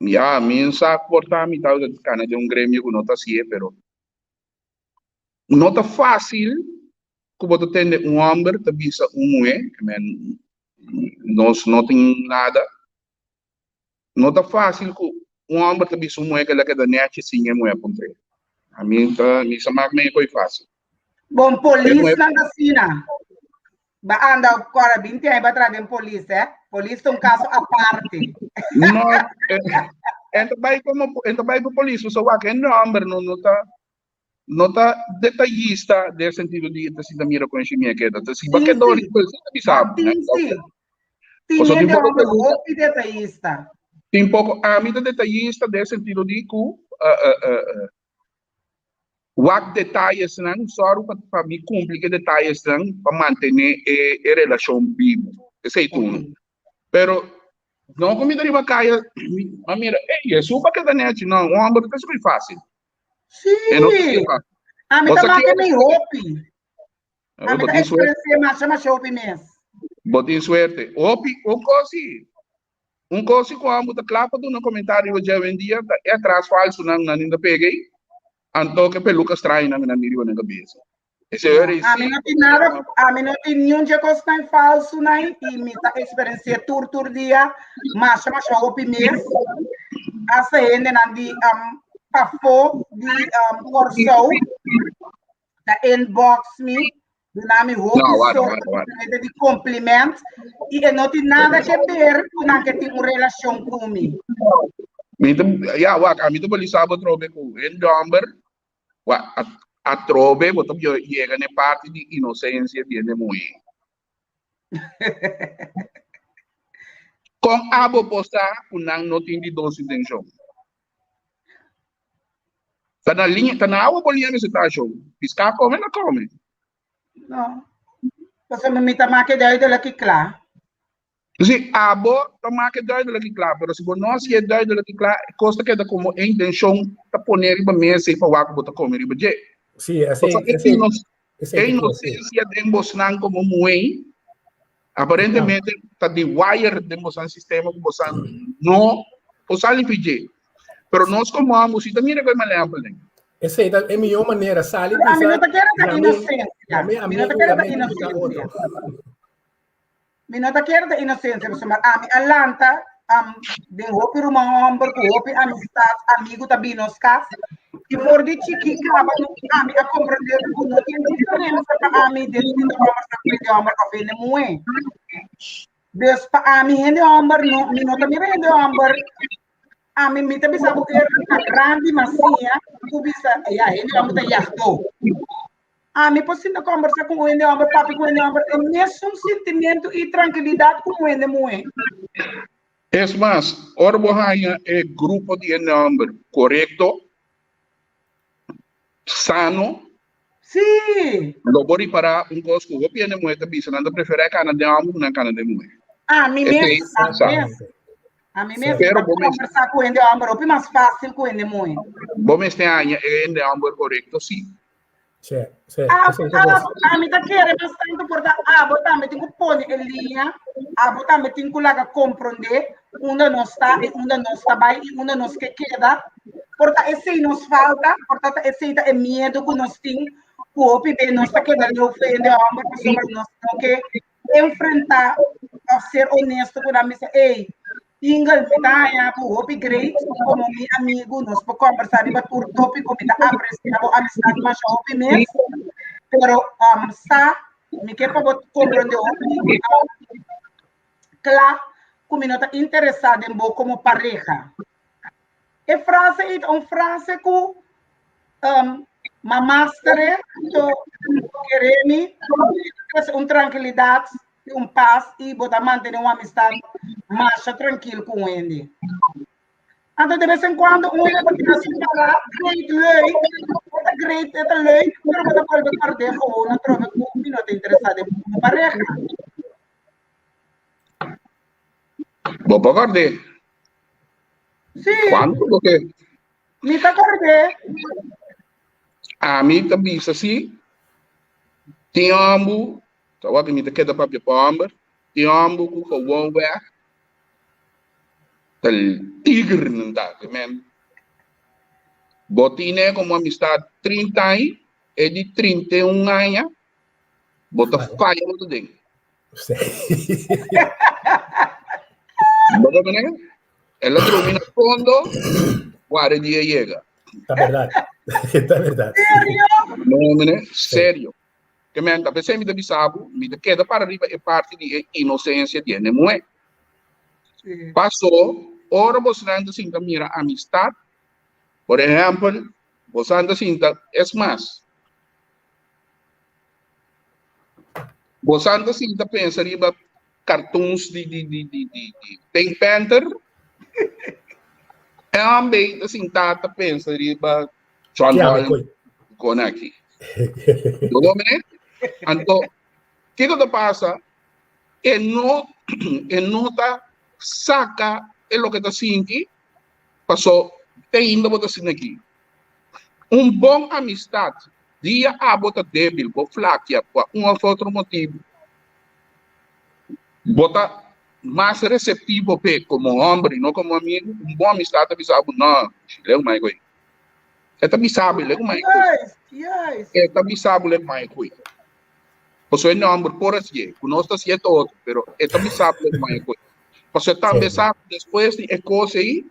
[SPEAKER 4] ya mi sa por ta mi tabata kana den un gremio ku no ta hasié pero no ta fásil ku bo ta tende un hòmber ta bisa un muhé, men nos no tin nada, no ta fásil ku un hòmber ta bisa un muhé ku el a keda nèchi sin e muhé puntr'é. Ami ta mi sa mak men e koi fásil.
[SPEAKER 3] Bon polisnan ta asina. Ba anda kora binti aña ba traha den polis eh. Polis ta un kaso aparte.
[SPEAKER 4] No, en ta bai komo en ta bai pa polis pasobra wak hende hòmber no no ta no ta detayista den sentido di ta sinta mira kon e shimia keda. Ta si ba keda horibel si ta bisa bo.
[SPEAKER 3] Tin si. Tin hende hòmber hopi detayista.
[SPEAKER 4] Tin poko. Ami ta detayista den sentido di ku wak detayesnan, sòru pa mi kumpli ku e detayesnan pa mantené e relashon bibu. Esei ta unu. Pero no ku mi ta riba kaya mi a mira, ey, esun pa keda nèchi. No, un hòmber no ta esei fásil.
[SPEAKER 3] Sí. Ami ta make mi hopi. Ami ta eksperensiá masha masha hopi mes.
[SPEAKER 4] Bo tin suerte. Hopi, un kos si. Un kos si ku amo ta kla pa duna komentario riba dje awendia ta e atras falsunan nan ta pega ei, anto ku e peluka strañonan nan tin riba nan kabesa. Esei ora ei
[SPEAKER 3] Ami
[SPEAKER 4] si.
[SPEAKER 3] no tin nada, ami no tin niun dje kosnan falsunan i mi ta eksperensiá tur tur dia masha masha hopi mes. Hasta hendenan di pafó di Kòrsou ta inbox mi, duna mi hopi
[SPEAKER 4] No, wak,
[SPEAKER 3] soort
[SPEAKER 4] wak, wak.
[SPEAKER 3] diferente di compliment i e no tin nada ke ber ku nan ke tin un relashon ku mi.
[SPEAKER 4] Mi ta, ya, wak, ami ta bali sa bo atrobe ku hende hòmber, wak, atrobe bo ta yega na e parti di inosensia di hende muhé. Kon abo por sa ku nan no tin di dos intenshon? Ta na liña, ta na awa bo liña mester ta shon. Piská kome na kome.
[SPEAKER 3] No. Pasobra mi ta make duidelijk i kla.
[SPEAKER 4] Si abo ta make duidelijk i kla, pero si bo no hasié duidelijk i kla, e kos ta keda komo e intenshon ta pone riba mesa i pa wak ku bo ta kome riba dje.
[SPEAKER 2] Sí, esei,
[SPEAKER 4] Pasobra e
[SPEAKER 2] esei,
[SPEAKER 4] inos-
[SPEAKER 2] esei
[SPEAKER 4] e
[SPEAKER 2] ta kos, sí.
[SPEAKER 4] inosensia den bosnan komo muhé, aparentemente ta di wire den bosan sistema ku bosan no por sali fi dje. Pero nos komo amo si ta mira ku e malèmpelnan.
[SPEAKER 2] Esei ta e mihó manera, sali
[SPEAKER 3] Pero ami
[SPEAKER 2] bisa,
[SPEAKER 3] no ta kere ta
[SPEAKER 2] yam'é,
[SPEAKER 3] inosensia.
[SPEAKER 2] yam'é
[SPEAKER 3] Mi no ta
[SPEAKER 2] amigu,
[SPEAKER 3] kere ta
[SPEAKER 2] yam'é ku ta otro.
[SPEAKER 3] inosensia. Mi no ta kere ta inosensia, pasobra ami a lanta um, den hopi ruman hòmber ku hopi amistat, amigu ta bini nos kas. I for di chikí kaba ami a komprendé ku no tin diferensia pa ami den sinti kòmbersá ku hende hòmber òf hende muhé. Dus pa ami hende hòmber no, mi no ta mira hende hòmber, ami mi ta bisa bo eer na grandi mas siña ku bisa ya hende hòmber ta yagdó. Ami por sinta kòmbersá ku un hende hòmber, papia ku un hende hòmber, e mesun sintimentu i trankilidat ku un hende muhé.
[SPEAKER 4] Es mas, ora bo haña e grupo di hende hòmber korekto, sano,
[SPEAKER 3] Sí!
[SPEAKER 4] lo bo ripará un kos ku hopi hende muhé ta bisa, nan ta preferá e kana den hòmber ku nan kana den muhé.
[SPEAKER 3] Ami mes,
[SPEAKER 4] Esei
[SPEAKER 3] ami
[SPEAKER 4] sa.
[SPEAKER 3] mes. Ami mes
[SPEAKER 4] Pero
[SPEAKER 3] ta
[SPEAKER 4] bo mes-
[SPEAKER 3] kòmbersá ku hende hòmber hopi mas fásil ku hende muhé.
[SPEAKER 4] Bo mester haña e hende hòmber korekto, sí.
[SPEAKER 2] Sí, sí,
[SPEAKER 3] Ah,
[SPEAKER 2] esei ta
[SPEAKER 3] ah,
[SPEAKER 2] kos.
[SPEAKER 3] ami ta kere mas tantu por ta abo tambe tin ku pone e liña, abo tambe tin ku laga komprondé unda nos ta i unda nos ta bai i unda nos ke keda. Por ta esei nos falta, por ta ta esei ta e miedu ku nos tin, ku hopi be nos ta keda leu fe hende hòmber pasobra nos no ke. enfrentá òf ser honesto ku nan bisa, ey, Ingel, mi ta haña bo hopi great komo mi amigu, nos por kòmbersá riba tur tópiko, mi ta apresiá bo amistat masha hopi mes, pero sa, mi ke pa bo komprondé hopi kla ku mi no ta interesá den bo komo pareha. E frase ei ta un frase ku um, ma mastere, to kere mi, trese un trankilidat i un pas i bo ta mantené un amistat masha trankil ku un hende. Anto de bes en kuando un hende ta keda sin para, great, leuk, e ta great, e ta leuk, pero bo ta bolbe kòrd'é gewoon atrobe ku mi no ta interesá den bo komo pareha.
[SPEAKER 4] Bo por kòrd'é?
[SPEAKER 3] Sí.
[SPEAKER 4] Kuantu bo ke?
[SPEAKER 3] Mi ta kòrd'é.
[SPEAKER 4] Ami ta bisa si, tin hòmber, ta wak mi ta keda papia pa hòmber, tin hòmber ku gewoon wèg ta tiger nan ta, ke men bo tine komo amistad 30 aña, e di 31 aña bo ta faya bo ta den. Bo ta mira? El a drumi na fondo, ware dia yega.
[SPEAKER 2] Ta berdad. Ta berdad.
[SPEAKER 3] Serio?
[SPEAKER 4] No, mire, serio. Ke men, ta pesei mi ta bisa bo, mi ta keda para riba e parti di e inosensia di hende muhé. Paso, ora bosnan ta sinta mira amistad, por ehèmpel, bosan ta sinta, es mas, Bosan ta sinta pensa riba cartoons di di di di di di Pink Panther. E hombre ta sinta ta pensa riba John
[SPEAKER 2] Kia
[SPEAKER 4] Holland
[SPEAKER 2] koy.
[SPEAKER 4] con aki. Bo mene? Anto, kiko ta pasa? E no e no ta saca e loke ta sinti, paso te ainda bo ta sinti aki. Un bon amistad Dia abo ta debil, bo flakia pa un of otro motibu, bo ta mas receptivo p'e como homber y no como amigo, un bon amistad ta bisa bo, no, leu mai koe. E ta bisa bo, leu mai koe. E ta bisa bo, leu mai koe. Pasobra e nomber por hacié, cu nos ta hacié ta otro, pero e ta bisa bo, leu mai koe. Pasobra e tambe sa cu despues di e cos ey,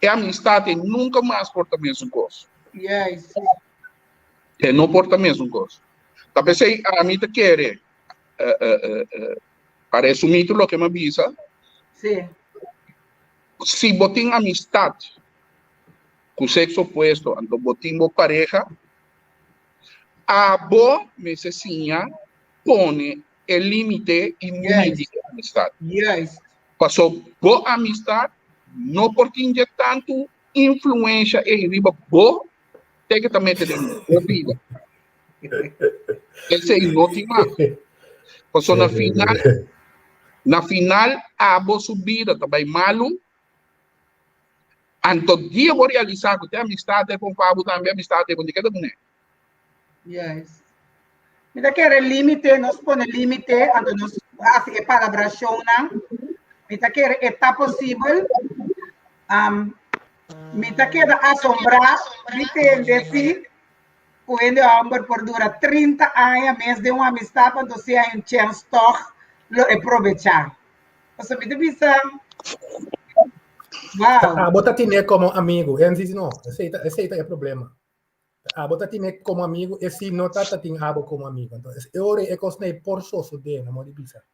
[SPEAKER 4] E amistad ei nunca mas por ta mesun cos.
[SPEAKER 3] Juist.
[SPEAKER 4] E no por ta mesun cos. Ta p'esei ami ta kere, pa resumí tur loke mi a bisa,
[SPEAKER 3] Sí.
[SPEAKER 4] si bo tin amistad ku sexo opuesto, anto bo tin bo pareha, abo mester siña pone e limite i midi e amistad.
[SPEAKER 3] Juist.
[SPEAKER 4] Paso bo amistad no por tin dje tantu influencia ei riba bo te ke ta mete den bo bida. Esei no tin mas. Paso na final, na final abo su bida ta bai malu, anto dia bo realisa ku te amistad e kon pa bo tambe amistad e kon di ke ta kuné.
[SPEAKER 3] Juist. Mi ta kere límite, nos pone límite, anto nos hasi e palabrashonnan. Mi ta kere e ta posibel. Um, mi ta keda asombrá di tende si ku hende hòmber por dura 30 aña mes den un amistad, anto si hay un chèns tòg lo e probechá. Pasobra mi ta bisa, wow.
[SPEAKER 2] Abo ta tine komo amigu, en si no, esei ta, esei ta e problema. Abo ta tine komo amigu, e si no ta ta tin abo komo amigu. Anto, e ora e kos nei por sosodé, na modi bisa.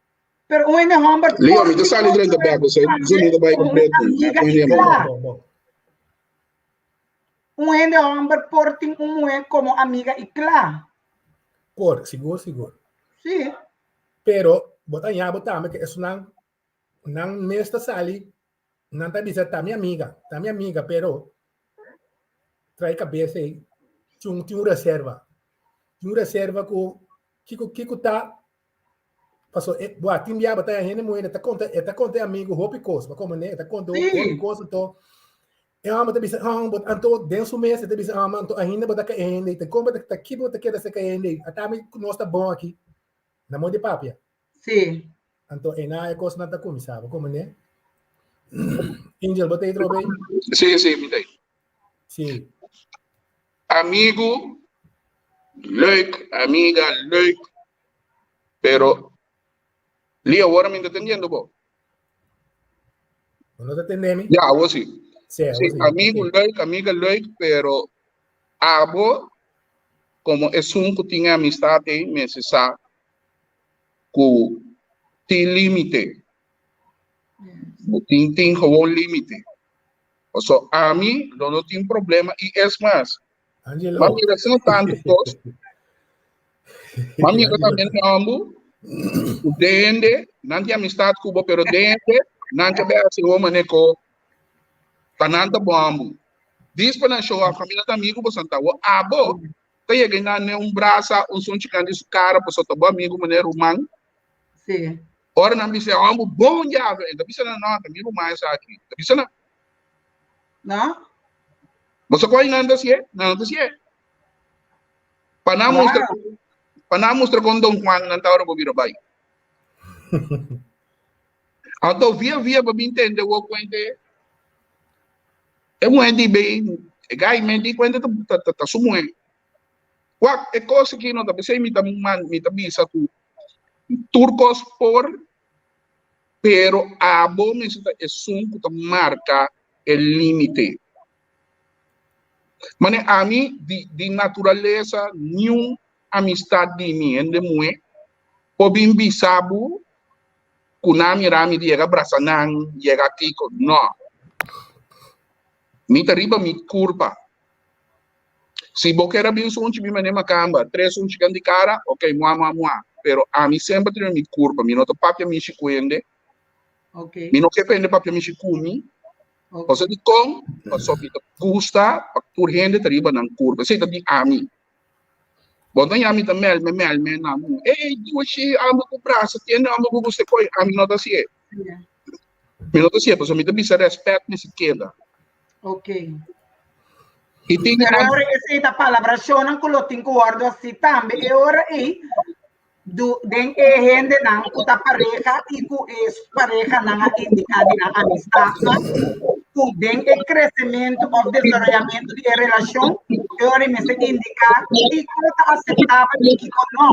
[SPEAKER 3] Pero un hende hòmber
[SPEAKER 4] Leo, mi ta sali drenta bek, o sea, mi ta bai kompleto.
[SPEAKER 3] Amiga i kla. Un hende hòmber por tin un muhé komo amiga i kla.
[SPEAKER 2] Por, sigur, sigur.
[SPEAKER 3] Sí.
[SPEAKER 2] Pero, bo ta haña bo tambe ku esunnan, nan mes ta sali Nan ta bisa ta mi amiga, ta mi amiga, pero trae cabeza ei, tin tin un reserva. Tin un reserva ku kiko kiko ta paso e boa tin bia bo ta hende muhé ta konta e ta konta e amigo hopi kos, bo komo ne e ta konta hopi kos anto e hòmber ta bisa oh bo anto den su mes e ta bisa oh anto ainda bo ta ka e hende ei, ta kon bo ta ki bo ta keda serka e hende ei, ata mi nos ta bon aki na modo di papia.
[SPEAKER 3] Sí.
[SPEAKER 2] Anto einan e kosnan ta kuminsá. Bo komprendé? Angel, bo ta ei trobe ei?
[SPEAKER 4] Sí, sí, mi ta ei.
[SPEAKER 2] Sí.
[SPEAKER 4] Amigu, leuk, amiga, leuk, pero. Lee, awor mi ta tendiendo bo.
[SPEAKER 2] Bo no ta tende mi?
[SPEAKER 4] Ja, awor si.
[SPEAKER 2] Sí, awor
[SPEAKER 4] Sí,
[SPEAKER 2] sí.
[SPEAKER 4] amigo leuk, amiga leuk, pero abo como esun ku tin e amistad ei mester sa ku tin límite. Bo tin tin gewoon límite. Paso ami lo no tin problema i es mas,
[SPEAKER 2] Angelo.
[SPEAKER 4] Ma mira asina tantu kos. Ma mira tambe mi hombu ku dende nan tin amistad ku bo, pero dende nan ke bai hasi bo mane ko ta nan ta bo hombu. Dis pa nan show off kaminda ta amigu bo santa bo abo ta yega i nan ne un brasa un sunchi grandi su kara pasobra ta bo amigu mane ruman.
[SPEAKER 3] Sí.
[SPEAKER 4] Ora nan bisa e hombu bon diablo e ta bisa nan no ta mi ruman esaki. Ta bisa nan.
[SPEAKER 3] No?
[SPEAKER 4] Bo sa kua nan ta hasié? Nan no ta hasié. Pa nan mustra, pa nan mustra kon Don Juan nan ta ora bo bira bai. Anto via via bo bin tende wo kuente e muhé di bei e gai men di kuente ta ta ta su muhé. Wak e kos aki no ta p'esei mi ta man mi ta bisa ku tur kos por Pero abo mester ta esun ku ta marka e límite. Mane ami di di naturalesa niun amistad di mi hende muhé por bin bisa bo ku nan mira mi di yega brasa nan, yega kiko. No. Mi ta riba mi kurpa. Si bo kier a bin sunchi mi mane makamba, tres sunchi kan di kara, ok, mua mua mua. Pero ami semper ta riba mi kurpa, mi no ta papia mishi ku hende.
[SPEAKER 3] Ok.
[SPEAKER 4] Mi no ke pa hende papia mishi ku mi.
[SPEAKER 3] Ok.
[SPEAKER 4] Pasobra dikon? Pasobra mi ta gusta pa tur hende ta riba nan kurpa. Esei ta di ami. Bo ta ña mi ta melme melme na mu. Ey, dushi, amo ku brasa, tiende amo ku gusta koi. Ami no ta hasié.
[SPEAKER 3] Yeah.
[SPEAKER 4] Mi no ta hasié, pasobra mi ta bisa rèspèt mester keda.
[SPEAKER 3] Ok.
[SPEAKER 4] I tin
[SPEAKER 3] Pero e ora esei ta palabrashonnan ku lo tin ku wòrdu hasi tambe. E ora ei du den e hendenan ku ta pareha i ku e parehanan a indiká di nan amistatnan ku den e kresementu òf desaroyamentu di e relashon e ora ei mester indiká kiko ta aseptabel i kiko no.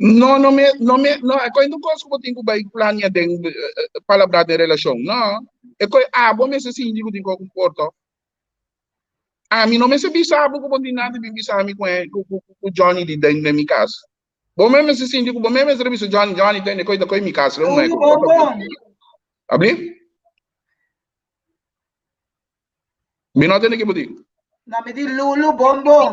[SPEAKER 4] No, no me, no me, no, e koi no kos ku bo tin ku bai plania den palabrá den relashon. No, e koi abo mester sinti ku tin ku komporta. Ami no mester bisa bo ku bo tin nada di bin bisa mi ku ku ku ku Johnny di den den mi kas. Bo mes mester sinti ku bo mes mester bisa Johnny, Johnny tende koi ta koi mi kas
[SPEAKER 3] Lulu bon bon.
[SPEAKER 4] Abli? Mi no tende ki bo di.
[SPEAKER 3] No mi di Lulu bon bon.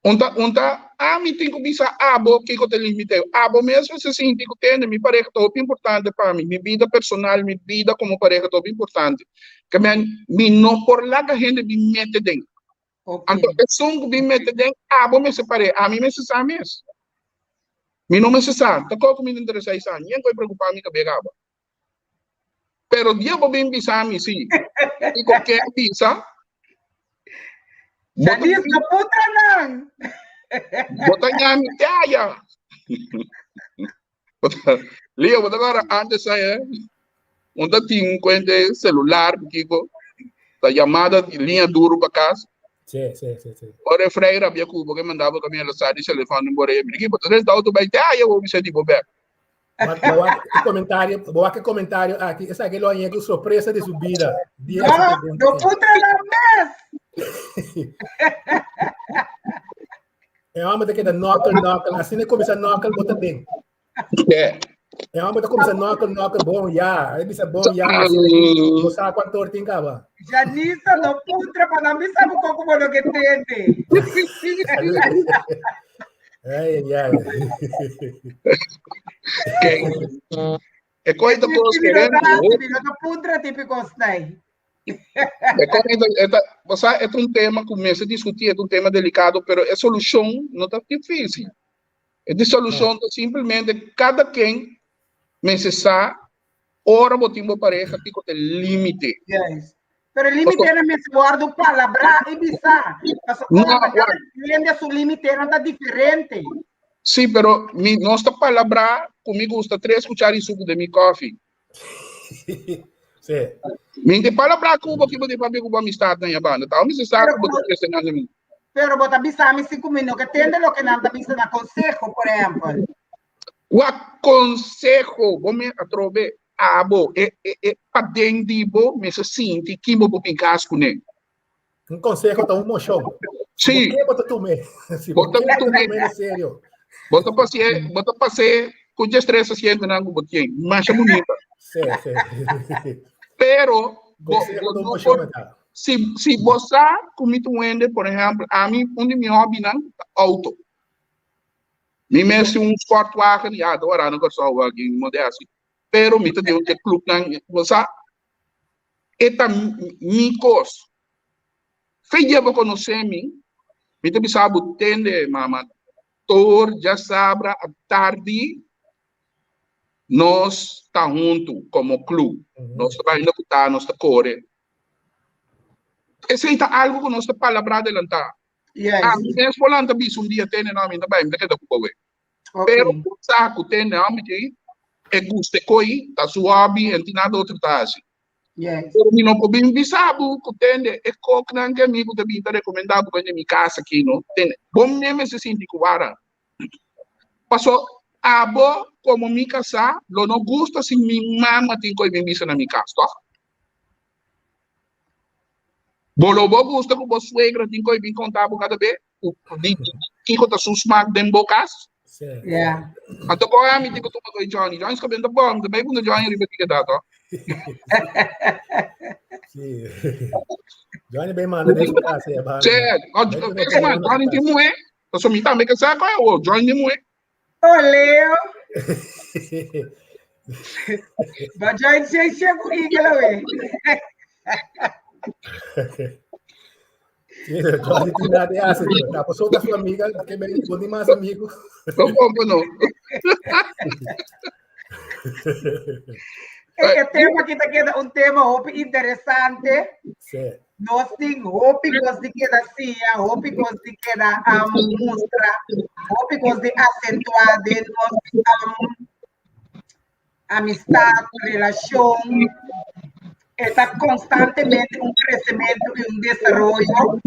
[SPEAKER 4] Unta, unta, ami tin ku bisa abo kiko ta limite. Abo mes mester sinti ku tende mi pareha ta hopi importante pa mi. Mi bida personal, mi bida komo pareha ta hopi importante. Ke men, mi no por laga hende bin mete den. Anto esun ku bin mete den, abo mester par'é, ami mester sa mes. Mi no mester sa, ta koko mi ta interesá i sa, nien ku a preokupá mi kab'é kaba. Pero dia bo bin bisa mi si, kiko ke bisa, bo ta
[SPEAKER 3] Janice, no putra nan.
[SPEAKER 4] Bo ta ñami te aya. Bo ta, Leo, bo ta kora antes ay, eh? Un ta tin kuente celular kiko, ta llamada di linea duro pa kas.
[SPEAKER 2] Sí, sí, sí, sí.
[SPEAKER 4] Ora e frei rabia ku bo ke manda bo kaminda lo sa di telefon bo re, mi di, bo ta renta auto bai te aya, bo bisa di bo bek.
[SPEAKER 2] Bo wak e comentario, bo wak e comentario aki, esaki lo haña ku sorpresa di su bida. Di
[SPEAKER 3] No,
[SPEAKER 2] esa pregunta
[SPEAKER 3] no
[SPEAKER 2] ei.
[SPEAKER 3] putra nan mes.
[SPEAKER 2] E homber ta keda nokkel, nokkel. Asina e kuminsá nokkel, bo ta den.
[SPEAKER 4] Yeah.
[SPEAKER 2] E homber ta kuminsá nokkel, nokkel, bon ya. E bisa bon ya, asina ki bo sa kuantu or tin kaba.
[SPEAKER 3] Janisa, no putra pa nan bisa bo koko bo no ke tende.
[SPEAKER 2] Ai, ai, ai.
[SPEAKER 4] Kijk, e koi ta kos
[SPEAKER 3] Mi no
[SPEAKER 4] querendo.
[SPEAKER 3] ta hasi, mi no ta puntra típico snai.
[SPEAKER 4] E koi ta, e ta, o sea, e ta un tema ku mester diskutí, e ta un tema delikado, pero e solushon no ta difísil. E di solushon ta simplemente kada ken mester sa Ora bo tin bo pareha kiko ta e limite?
[SPEAKER 3] Yes. Pero e limitenan mester wòrdu palabrá i bisá. Pasobra
[SPEAKER 4] No,
[SPEAKER 3] ora kada hende su limitenan ta diferente.
[SPEAKER 4] Sí, pero mi nos ta palabrá ku mi gusta tres kuchara di suku den mi kòfi.
[SPEAKER 2] Sí.
[SPEAKER 4] Mi te palabrá ku bo ki bo tin papia ku bo amistatnan ya banda. Tau mi se sa ku bo ta trese nan den mi.
[SPEAKER 3] Pero bo ta bisa mi si ku mi no ke tende loke nan ta bisa na konseho, por ehèmpel.
[SPEAKER 4] Wak konseho bo me atrobe abo e e e paden di bo mester sinti kin bo por bin kas kuné.
[SPEAKER 2] Un konseho ta un moshon.
[SPEAKER 4] Sí.
[SPEAKER 2] Bo ke bo ta tum'é. Si bo ke bo ta tum'é na serio.
[SPEAKER 4] Bo ta pas'é, bo ta pas'é ku djestres asientonan ku bo tin. Masha bunita.
[SPEAKER 2] Sí, sí.
[SPEAKER 4] Pero bo, bo no por, si, si bo sa ku mi ta un hende, por ehèmpel, ami un di mi hòbinan ta outo. Mi mes tin un sportwagen, ya ta wara na Kòrsou aki, mi moda hasi. Pero mi ta den un di e klupnan, bo sa, e ta mi kos. Fe dje bo konosé mi, mi ta bisa bo tende, mama, tur djasabra atardi nos ta huntu komo klu. Nos ta bai unda ku ta, nos ta kore. Esei ta algu ku nos ta palabrá adelantá.
[SPEAKER 3] Yes.
[SPEAKER 4] Ami mes por lanta bisa un dia tende, no, mi ta bai, mi ta keda ku bo.
[SPEAKER 3] Ok.
[SPEAKER 4] Pero bo sa ku tende hòmber ki e gusta e koi, ta su hòbi, en tin nada otro ta hasi.
[SPEAKER 3] Yes.
[SPEAKER 4] Pero mi no por bin bisa bo ku tende e koknan ke mi ku ta bin ta rekomendá bo bende mi kas aki no. Tende, bo mes mester sinti ku wara. Paso abo komo mi kasá lo no gusta si mi mama tin koi bin bisa na mi kas, tòg? Bo lo bo gusta ku bo suegra tin koi bin konta bo kada be ku di kiko ta su smak den bo kas?
[SPEAKER 3] Yeah.
[SPEAKER 4] Anto kon ami tin ku tuma koi Johnny? Johnny ska bin ta bon, ta bai punta Johnny riba kiko ta to.
[SPEAKER 2] Sí. Johnny bai manda den su kas ya ba.
[SPEAKER 4] Che, es man, Johnny tin muhe. Paso mi tambe ke sa koi awo, Johnny tin muhe.
[SPEAKER 3] Oh, Leo. Ba join she she ku Eagle awe.
[SPEAKER 2] Sí, Johnny tin nada de hace. Ta pasó ta su amiga, que me bo ni más amigo.
[SPEAKER 4] No kompa no.
[SPEAKER 3] E, e tema ki ta keda un tema hopi interesante.
[SPEAKER 2] Sí.
[SPEAKER 3] Nos tin hopi kos di keda siña, hopi kos di keda um, mustra, hopi kos di asentuá den nos um, amistad, relashon. E ta konstantemente un kresementu i un desaroyo.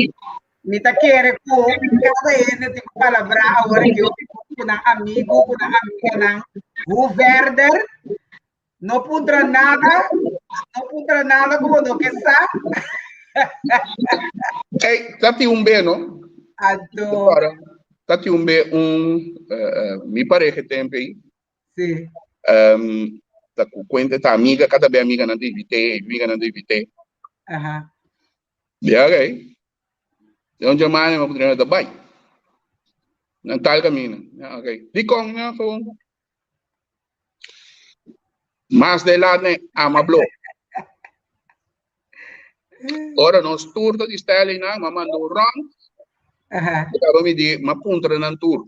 [SPEAKER 3] Mi ta kere ku kada hende tin ku palabrá awor aki hopi kos ku nan amigu, ku nan amiganan. Hoe verder? No puntra nada, no puntra nada ku bo no ke sa.
[SPEAKER 4] Ey, ta tin un be, no?
[SPEAKER 3] Anto.
[SPEAKER 4] Ora, ta tin un be un, eh, mi pareja tempo ei.
[SPEAKER 3] Sí.
[SPEAKER 4] Um, ta ku cuenta ta amiga, cada be amiga nan ta invité, amiga nan ta invité.
[SPEAKER 3] Aha.
[SPEAKER 4] Ya, okay. De un jamane ma pudre ta bai. Nan tal camina. Ya, okay. Di con, ya, gewoon. Mas de laat ne ama blo. Ora nos tur ta di stijl nan, ma manda un rond. Kaba mi di, ma puntra nan tur.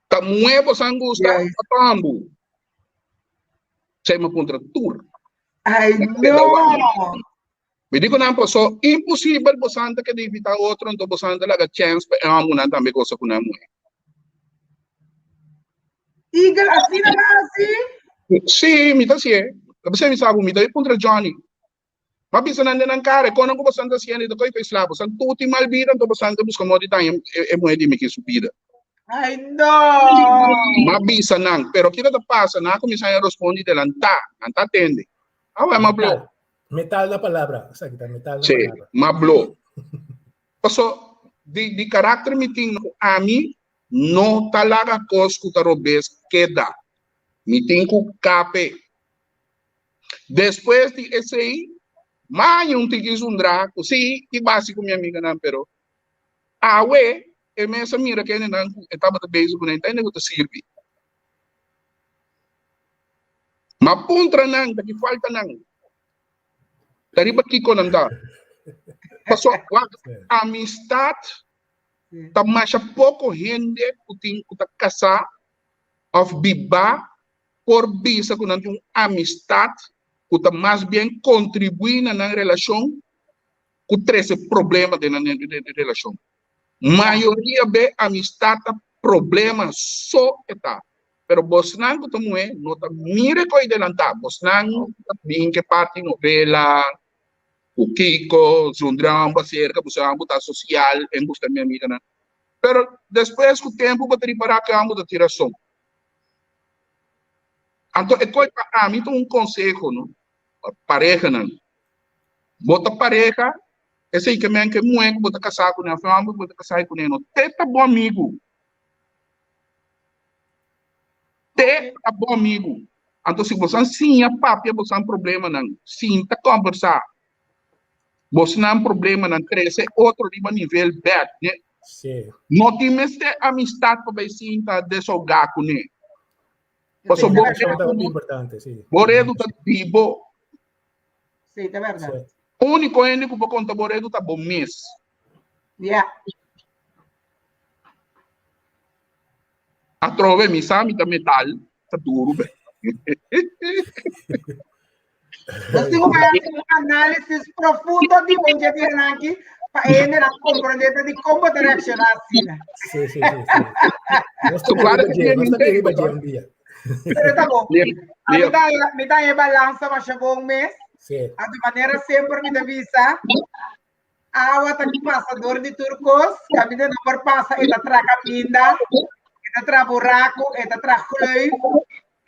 [SPEAKER 4] Ta muhe bo san gusta,
[SPEAKER 3] Yes.
[SPEAKER 4] ta tambu. Sei ma puntra tur.
[SPEAKER 3] Ay, no.
[SPEAKER 4] Mi di ku nan paso imposibel bosan ta keda invitá otro anto bosan ta laga chèns pa e hòmbernan tambe gosa ku nan muhé.
[SPEAKER 3] Eagle asina ta hasi?
[SPEAKER 4] Sí, mi ta hasié. Ta p'esei mi sa ku mi ta puntra Johnny. M'a bisa nan den nan kara, e konan ku bosan ta hasiendo i ta koe pa e sla. Bosan tur tin mal bida anto bosan ta buska moda di daña e muhé di mi ki su bida.
[SPEAKER 3] Ay no!
[SPEAKER 4] M'a bisa nan, pero kiko ta pasa? Nan a kuminsá a rospondi delantá, nan ta atende. Awe m'a blo.
[SPEAKER 2] Metal na palabra. Esaki ta metal na
[SPEAKER 4] Sí,
[SPEAKER 2] palabra.
[SPEAKER 4] ma blo. Paso, di, di karakter mi tin ku ami no ta laga kos ku ta robes keda. Mi tin ku kape. Despues di esei, maña un tiki zundra ku sí, ki basi ku mi amiganan, pero awe e mes a mira kendenan ku e tabata bezig ku nan, ta hende ku ta sirbi. Ma puntra nan ta ki falta nan. Ta riba kiko nan ta. Paso wak amistad ta masha poko hende ku tin ku ta kasá òf bibá por bisa ku nan tin un amistad ku ta mas bien kontribuí na nan relashon ku trese problema den nan relashon. Mayoria be amistad ta problema so e ta. Pero bosnan ku ta muhé no ta mira e koi delantá. Bosnan ta bin ke parti novela. Ku kiko, zundra hòmber aserka, bo sa hòmber ta sosial, en gusta mi amiganan. Pero despues ku tempu bo ta ripará ku e hòmber ta tin rason. Anto e kos pa ami ta un konseho no, pa parehanan. Bo ta pareha, esei ke men ke muhé ku bo ta kasá kuné òf e hòmber ku bo ta kasá kuné no te ta bo amigu. Te ta bo amigu. Anto si bosan siña papia bosan problemanan, sinta kòmbersá bosnan problemanan, trese otro riba nivel bèk.
[SPEAKER 2] Sí.
[SPEAKER 4] No tin mester amistat pa bai sinta desahogá kuné. Pasobra bo
[SPEAKER 2] Komunikashon ta hopi importante, sí.
[SPEAKER 4] bo redu ta di bo.
[SPEAKER 3] Sí, ta bèrdat.
[SPEAKER 2] Sí.
[SPEAKER 4] Úniko hende ku por konta bo redu ta bo mes.
[SPEAKER 3] Ja.
[SPEAKER 4] Atrobe mi sa mi ta metal, ta duru be.
[SPEAKER 3] Nos tin ku hasi un análisis profundo di un dje dianan aki pa e hendenan komprondé ta di kon bo ta reakshoná asina.
[SPEAKER 2] Sí, sí, sí, sí. Nos ta
[SPEAKER 4] Claro
[SPEAKER 2] riba
[SPEAKER 4] que
[SPEAKER 2] dje, nos ta
[SPEAKER 4] tiene
[SPEAKER 2] riba dje un dia.
[SPEAKER 3] Pero ta bon.
[SPEAKER 4] Leo,
[SPEAKER 3] A mi
[SPEAKER 4] Leo.
[SPEAKER 3] ta mi ta e balansa masha bon mes.
[SPEAKER 2] Sí.
[SPEAKER 3] A tu manera semper mi ta bisa, Awa ta pasa dor di tur kos, kaminda no por pasa e ta tra kaminda, e ta tra buraku, e ta tra gleuf,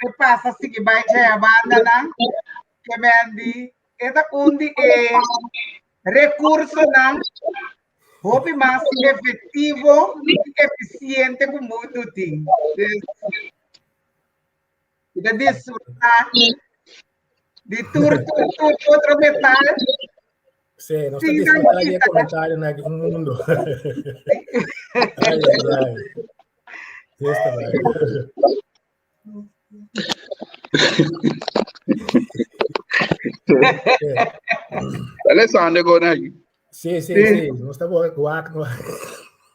[SPEAKER 3] e pasa sigui bai djaya bandanan. Ke men di e ta un di e rekursonan hopi mas efektivo i efisiente ku mundu tin. Dus, Mi ta disfrutá di tur tur tur otro metal.
[SPEAKER 2] Sí, nos ta
[SPEAKER 3] Sí,
[SPEAKER 2] disfrutá di e
[SPEAKER 3] tranquila.
[SPEAKER 2] comentario na un mundo. Ai, ai, ai. Esta vai.
[SPEAKER 4] Alessandro Gonagi.
[SPEAKER 2] Sí, sí,
[SPEAKER 4] Sí.
[SPEAKER 2] sí. Nos ta wak no.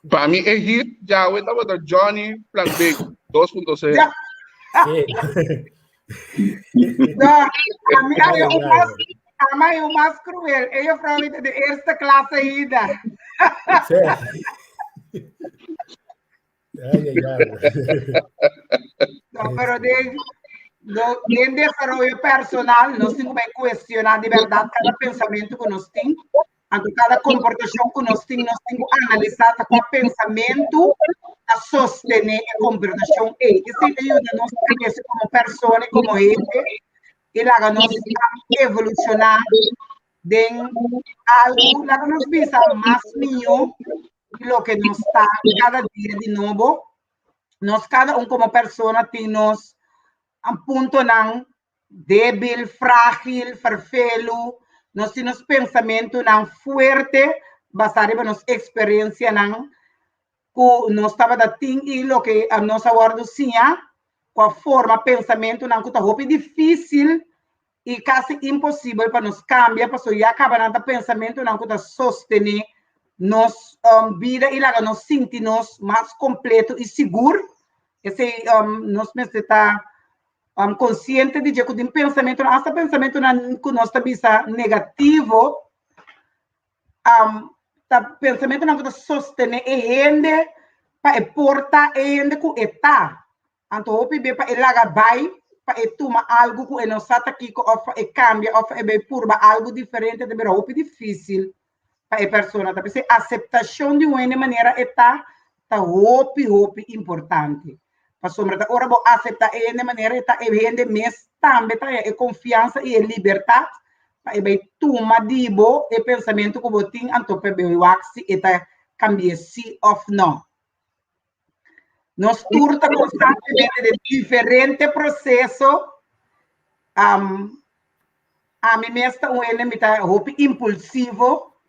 [SPEAKER 4] Pa mi e hit djawe tabata Johnny Plan B 2.0.
[SPEAKER 3] Ja.
[SPEAKER 2] Sí.
[SPEAKER 3] No, a mi
[SPEAKER 2] Ai,
[SPEAKER 3] hay un
[SPEAKER 2] ai,
[SPEAKER 3] mas,
[SPEAKER 2] ai.
[SPEAKER 3] a mi hay un mas cruel. E juffrouw mi ta de eerste klas ainda.
[SPEAKER 2] Sí. Ai, ai, ai.
[SPEAKER 3] No, pero den, no, den desaroyo personal, nos tin ku bai kuestioná di bèrdat kada pensamentu ku nos tin, anto kada komportashon ku nos tin, nos tin ku analisá ta kua pensamentu ta sostené e komportashon ei. Esei ta yuda nos krese komo persona i komo hende i laga nos evolushoná den algu, laga nos bisa, mas mihó di loke nos ta kada dia di nobo. Nos kada un komo persona tin nos puntonan débil, frágil, ferfelu. Nos tin nos pensamentunan fuerte basá riba nos eksperensianan ku nos tabata tin i loke nos a wòrdu siña ku a forma pensamentunan ku ta hopi difísil i kasi imposibel pa nos kambia pasobra ya kaba nan ta pensamentunan ku ta sostené nos bida i laga nos sinti nos mas kompleto i sigur. Esei nos mester ta konsiente di dje ku tin pensamentunan, asta pensamentunan ku nos ta bisa negativo, ta pensamentunan ku ta sostené e hende pa e por ta e hende ku e ta. Anto hopi be pa e laga bai, pa e tuma algu ku e no sa ta kiko òf pa e kambia òf pa e bai purba algu diferente ta bira hopi difísil pa e persona. Ta p'esei aseptashon di un hende manera e ta, ta hopi hopi importante. Pasobra ta ora bo aseptá e hende manera e ta, e hende mes tambe ta haña e konfiansa i e libertat pa e bai tuma di bo e pensamentu ku bo tin anto pa e bai wak si e ta kambi'é sí òf nò. Nos tur ta constantemente den diferente proceso. Um, a mi mes ta un hende mi ta hopi impulsivo.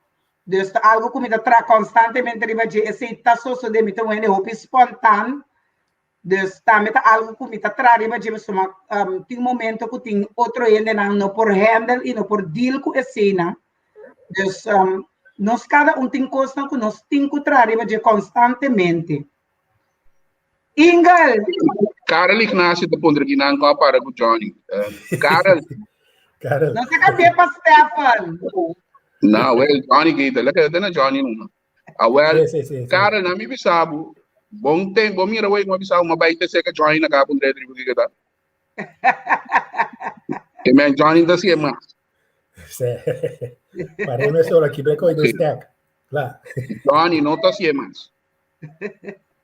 [SPEAKER 3] Dus ta algo ku mi ta tra constantemente riba dje. Esei ta sosode, mi ta un hende hopi spontaan. Dus tambe ta algo ku mi ta tra riba dje pasobra um, tin momento ku tin otro hendenan no por handle i no por deal ku eseinan. Dus um, nos kada un tin kosnan ku nos tin ku traha riba dje konstantemente. Ingel!
[SPEAKER 4] Karel Ignacio ta puntra kinan ku a para ku Johnny. Eh, Karel.
[SPEAKER 2] Karel.
[SPEAKER 3] Nos a cambié pa Stefan.
[SPEAKER 4] No, wel, Johnny Gator. Lekker, dat na Johnny numa. Ah, wel,
[SPEAKER 2] Sí, sí, sí, sí.
[SPEAKER 4] Karel, na mi bisabu. Bon tem, bon mira wey, ma bisabu, ma bai te seka Johnny na kapo un dre dri buki keta. Que men Johnny ta siya mas.
[SPEAKER 2] Sí. Paré mesora ki bre koi den stek. Kla.
[SPEAKER 4] Johnny no ta hasié mas.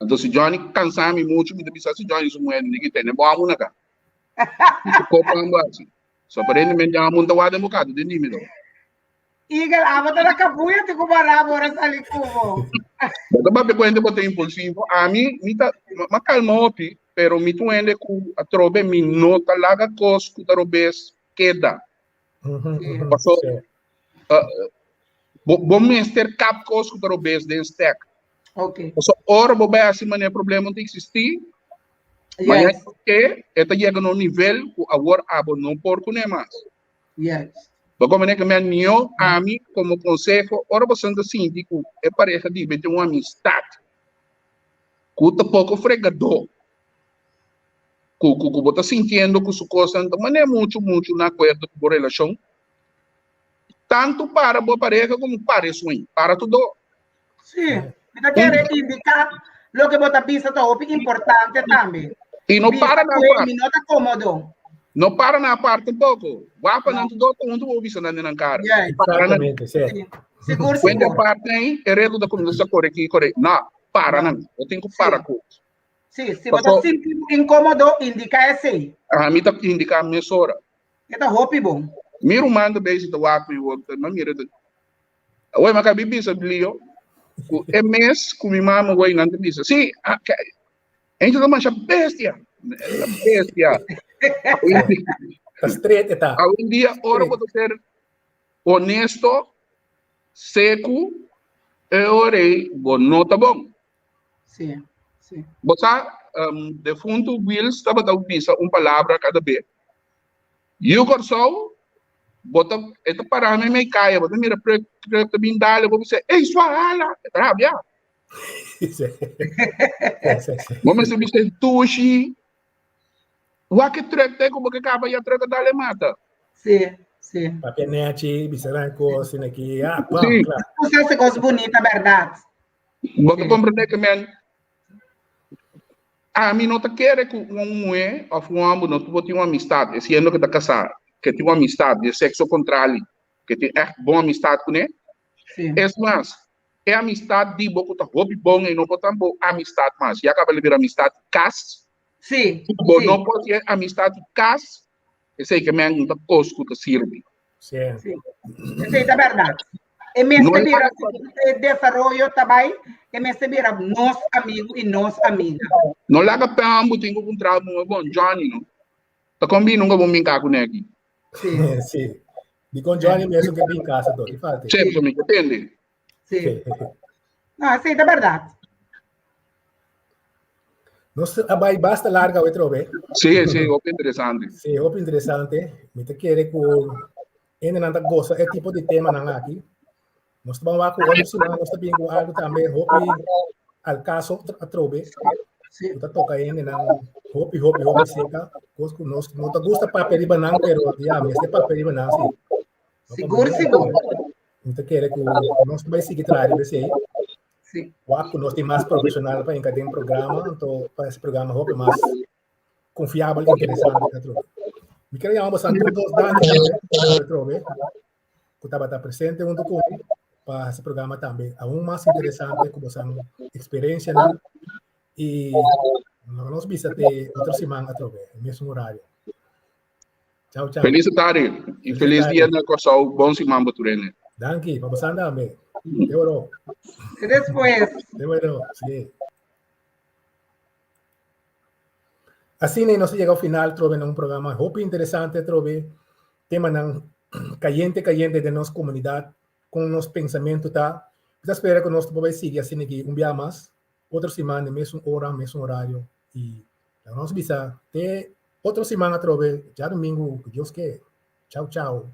[SPEAKER 4] Anto si Johnny kansa mi muchu, mi ta bisa si Johnny su muhé ni ki tene bo amo na ka. Mi ta kopa ambo hasi. So aparentemente amo ta wak den bo kado den di mi do.
[SPEAKER 3] Eagle, abo ta na kabuya ti ku barabo ora sali kubo.
[SPEAKER 4] Bo ta papia ku hende bo ta impulsivo. Ami, mi ta, ma kalma hopi, pero mi ta un hende ku atrobe mi no ta laga kos ku ta robes keda. Paso, bo, bo mester kap kos ku ta robes den stek.
[SPEAKER 3] Okay.
[SPEAKER 4] Paso ora bo bai hasi manera problema ta existi, mañana ke e ta yega na un nivel ku awor abo no por kuné mas.
[SPEAKER 3] Yes.
[SPEAKER 4] Bo komprende ke men mihó ami komo konseho ora bo ta sinti ku e pareha di bo tin un amistat ku ta poko fregadó ku ku bo ta sintiendo ku su kosnan ta manera muchu muchu na akuerdo ku bo relashon tantu para bo pareha komo para esun para tur dos.
[SPEAKER 3] Sí, mi ta kere indiká loke bo ta bisa ta hopi importante tambe.
[SPEAKER 4] I no
[SPEAKER 3] Bisa
[SPEAKER 4] para na
[SPEAKER 3] ku
[SPEAKER 4] apart.
[SPEAKER 3] mi no ta kómodo.
[SPEAKER 4] No para na apart tampoko. Wak pa
[SPEAKER 3] No.
[SPEAKER 4] nan tur dos ta huntu bo bisa nan den nan kara.
[SPEAKER 3] Yes.
[SPEAKER 4] Para nan.
[SPEAKER 2] Exactamente, sí.
[SPEAKER 3] Sí. Sigur,
[SPEAKER 4] Kuenta
[SPEAKER 3] sigur.
[SPEAKER 4] apart ei, e reto ta kuminsá kore aki, kore. No, para
[SPEAKER 3] No.
[SPEAKER 4] nan. Bo tin ku para
[SPEAKER 3] Sí.
[SPEAKER 4] ku.
[SPEAKER 3] Sí, si bo ta
[SPEAKER 4] Paso,
[SPEAKER 3] sinti bo inkómodo, indiká esei.
[SPEAKER 4] ami ta indiká mesora.
[SPEAKER 3] E ta hopi bon.
[SPEAKER 4] Mi ruman ta bezig ta wak mi wak, ma mira ta Awor mi a kabi bisa Leo ku e mes ku mi mama wei nan ta bisa, si, Angel ta masha bestia. Ta bestia.
[SPEAKER 2] Ta straight e ta.
[SPEAKER 4] Awendia ora bo ta ser honesto, seku, e ora ei bo no ta bon.
[SPEAKER 3] Si, si.
[SPEAKER 4] Bo sa, um, defuntu Wills tabata bisa un palabra kada be. Yu Kòrsou, bo ta, e ta pará meimei kaya, bo ta mira trùk, trùk ta bin dal, bo bisa, ey, sua hala! E ta rabia. Bo mester bisa e dushi, wak e trùk te ku bo ke kaba ya trùk a dal e mata.
[SPEAKER 3] Sí, sí.
[SPEAKER 2] Papia nechi, bisa nan kos, asina ki, ah, pam,
[SPEAKER 4] Sí.
[SPEAKER 2] kla.
[SPEAKER 3] Bo sa hasi kos bunita, bèrdat.
[SPEAKER 4] Bo ta
[SPEAKER 3] Sí.
[SPEAKER 4] komprendé ke men Ami no ta kere ku un muhé òf un hòmber no por tin un amistat, e siendo ke ta kasá, ke tin un amistat di e sekso kontrali, ke tin ègt bon amistat kuné.
[SPEAKER 3] Sí.
[SPEAKER 4] Es mas, e amistat di bo ku ta hopi bon ei no por ta bo amistat mas, ya kaba el a bira amistat di kas.
[SPEAKER 3] Sí,
[SPEAKER 4] Bo
[SPEAKER 3] sí.
[SPEAKER 4] no por tin amistat di kas, esei ke men no ta kos ku ta sirbi.
[SPEAKER 2] Sí.
[SPEAKER 3] Sí. Esei ta bèrdat. E
[SPEAKER 4] No
[SPEAKER 3] mester
[SPEAKER 4] e
[SPEAKER 3] bira e desaroyo ta bai, e mester bira nos amigu i nos amiga.
[SPEAKER 4] No laga pambu tin ku puntra bo bon Johnny no. Ta kon bin nunka bo minka ku neki.
[SPEAKER 3] Sí.
[SPEAKER 2] Sí. Dikon Johnny mesun ke bin kasa to, di falta.
[SPEAKER 4] Sí, pasobra mi ke tende.
[SPEAKER 3] Sí. No, esei ta bèrdat.
[SPEAKER 2] Nos a bai basta larga awe trobe.
[SPEAKER 4] Sí, sí, hopi interesante.
[SPEAKER 2] Sí, hopi interesante. Mi ta kere ku hendenan ta gosa e tipo di temanan aki. Nos ta ban wak ku otro siman nos ta bin ku algu tambe hopi al kaso atrobe.
[SPEAKER 3] Sí.
[SPEAKER 2] Ku ta toka hendenan hopi, hopi, hopi seka. Kos ku nos no ta gusta papia riba nan, pero ya, mester papia riba nan, sí.
[SPEAKER 3] Sigur, sigur.
[SPEAKER 2] Mi ta kere ku nos ta bai sigui traha riba esei.
[SPEAKER 3] Sí.
[SPEAKER 2] Wak ku nos tin mas profesional pa hinka den programa, anto pa ese programa hopi mas confiabel, interesante atrobe. Mi quiero llamar bosan tur dos danki atrobe, ku tabata presente hunto ku mi pa ese programa tambe aún mas interesante ku bosan experiencianan i nos bisa te otro siman atrobe, mesmo horario. Chao, chao.
[SPEAKER 4] Feliz tarde y feliz dia na Kòrsou. Bon siman bo tur hende.
[SPEAKER 2] Danki, pa bosan tambe. Te oro.
[SPEAKER 3] Te despues.
[SPEAKER 2] Te bueno, sí. Asina nos a yega ao final trobe na un programa hopi interesante trobe temanan cayente cayente den nos comunidad con nos pensamiento ta. Mi ta spera cu nos ta por bay sigui asina aki un bia mas otro siman den mesun ora mesun horario y laga nos bisa te otro siman atrobe djadomingo cu Dios ke. Chao chao.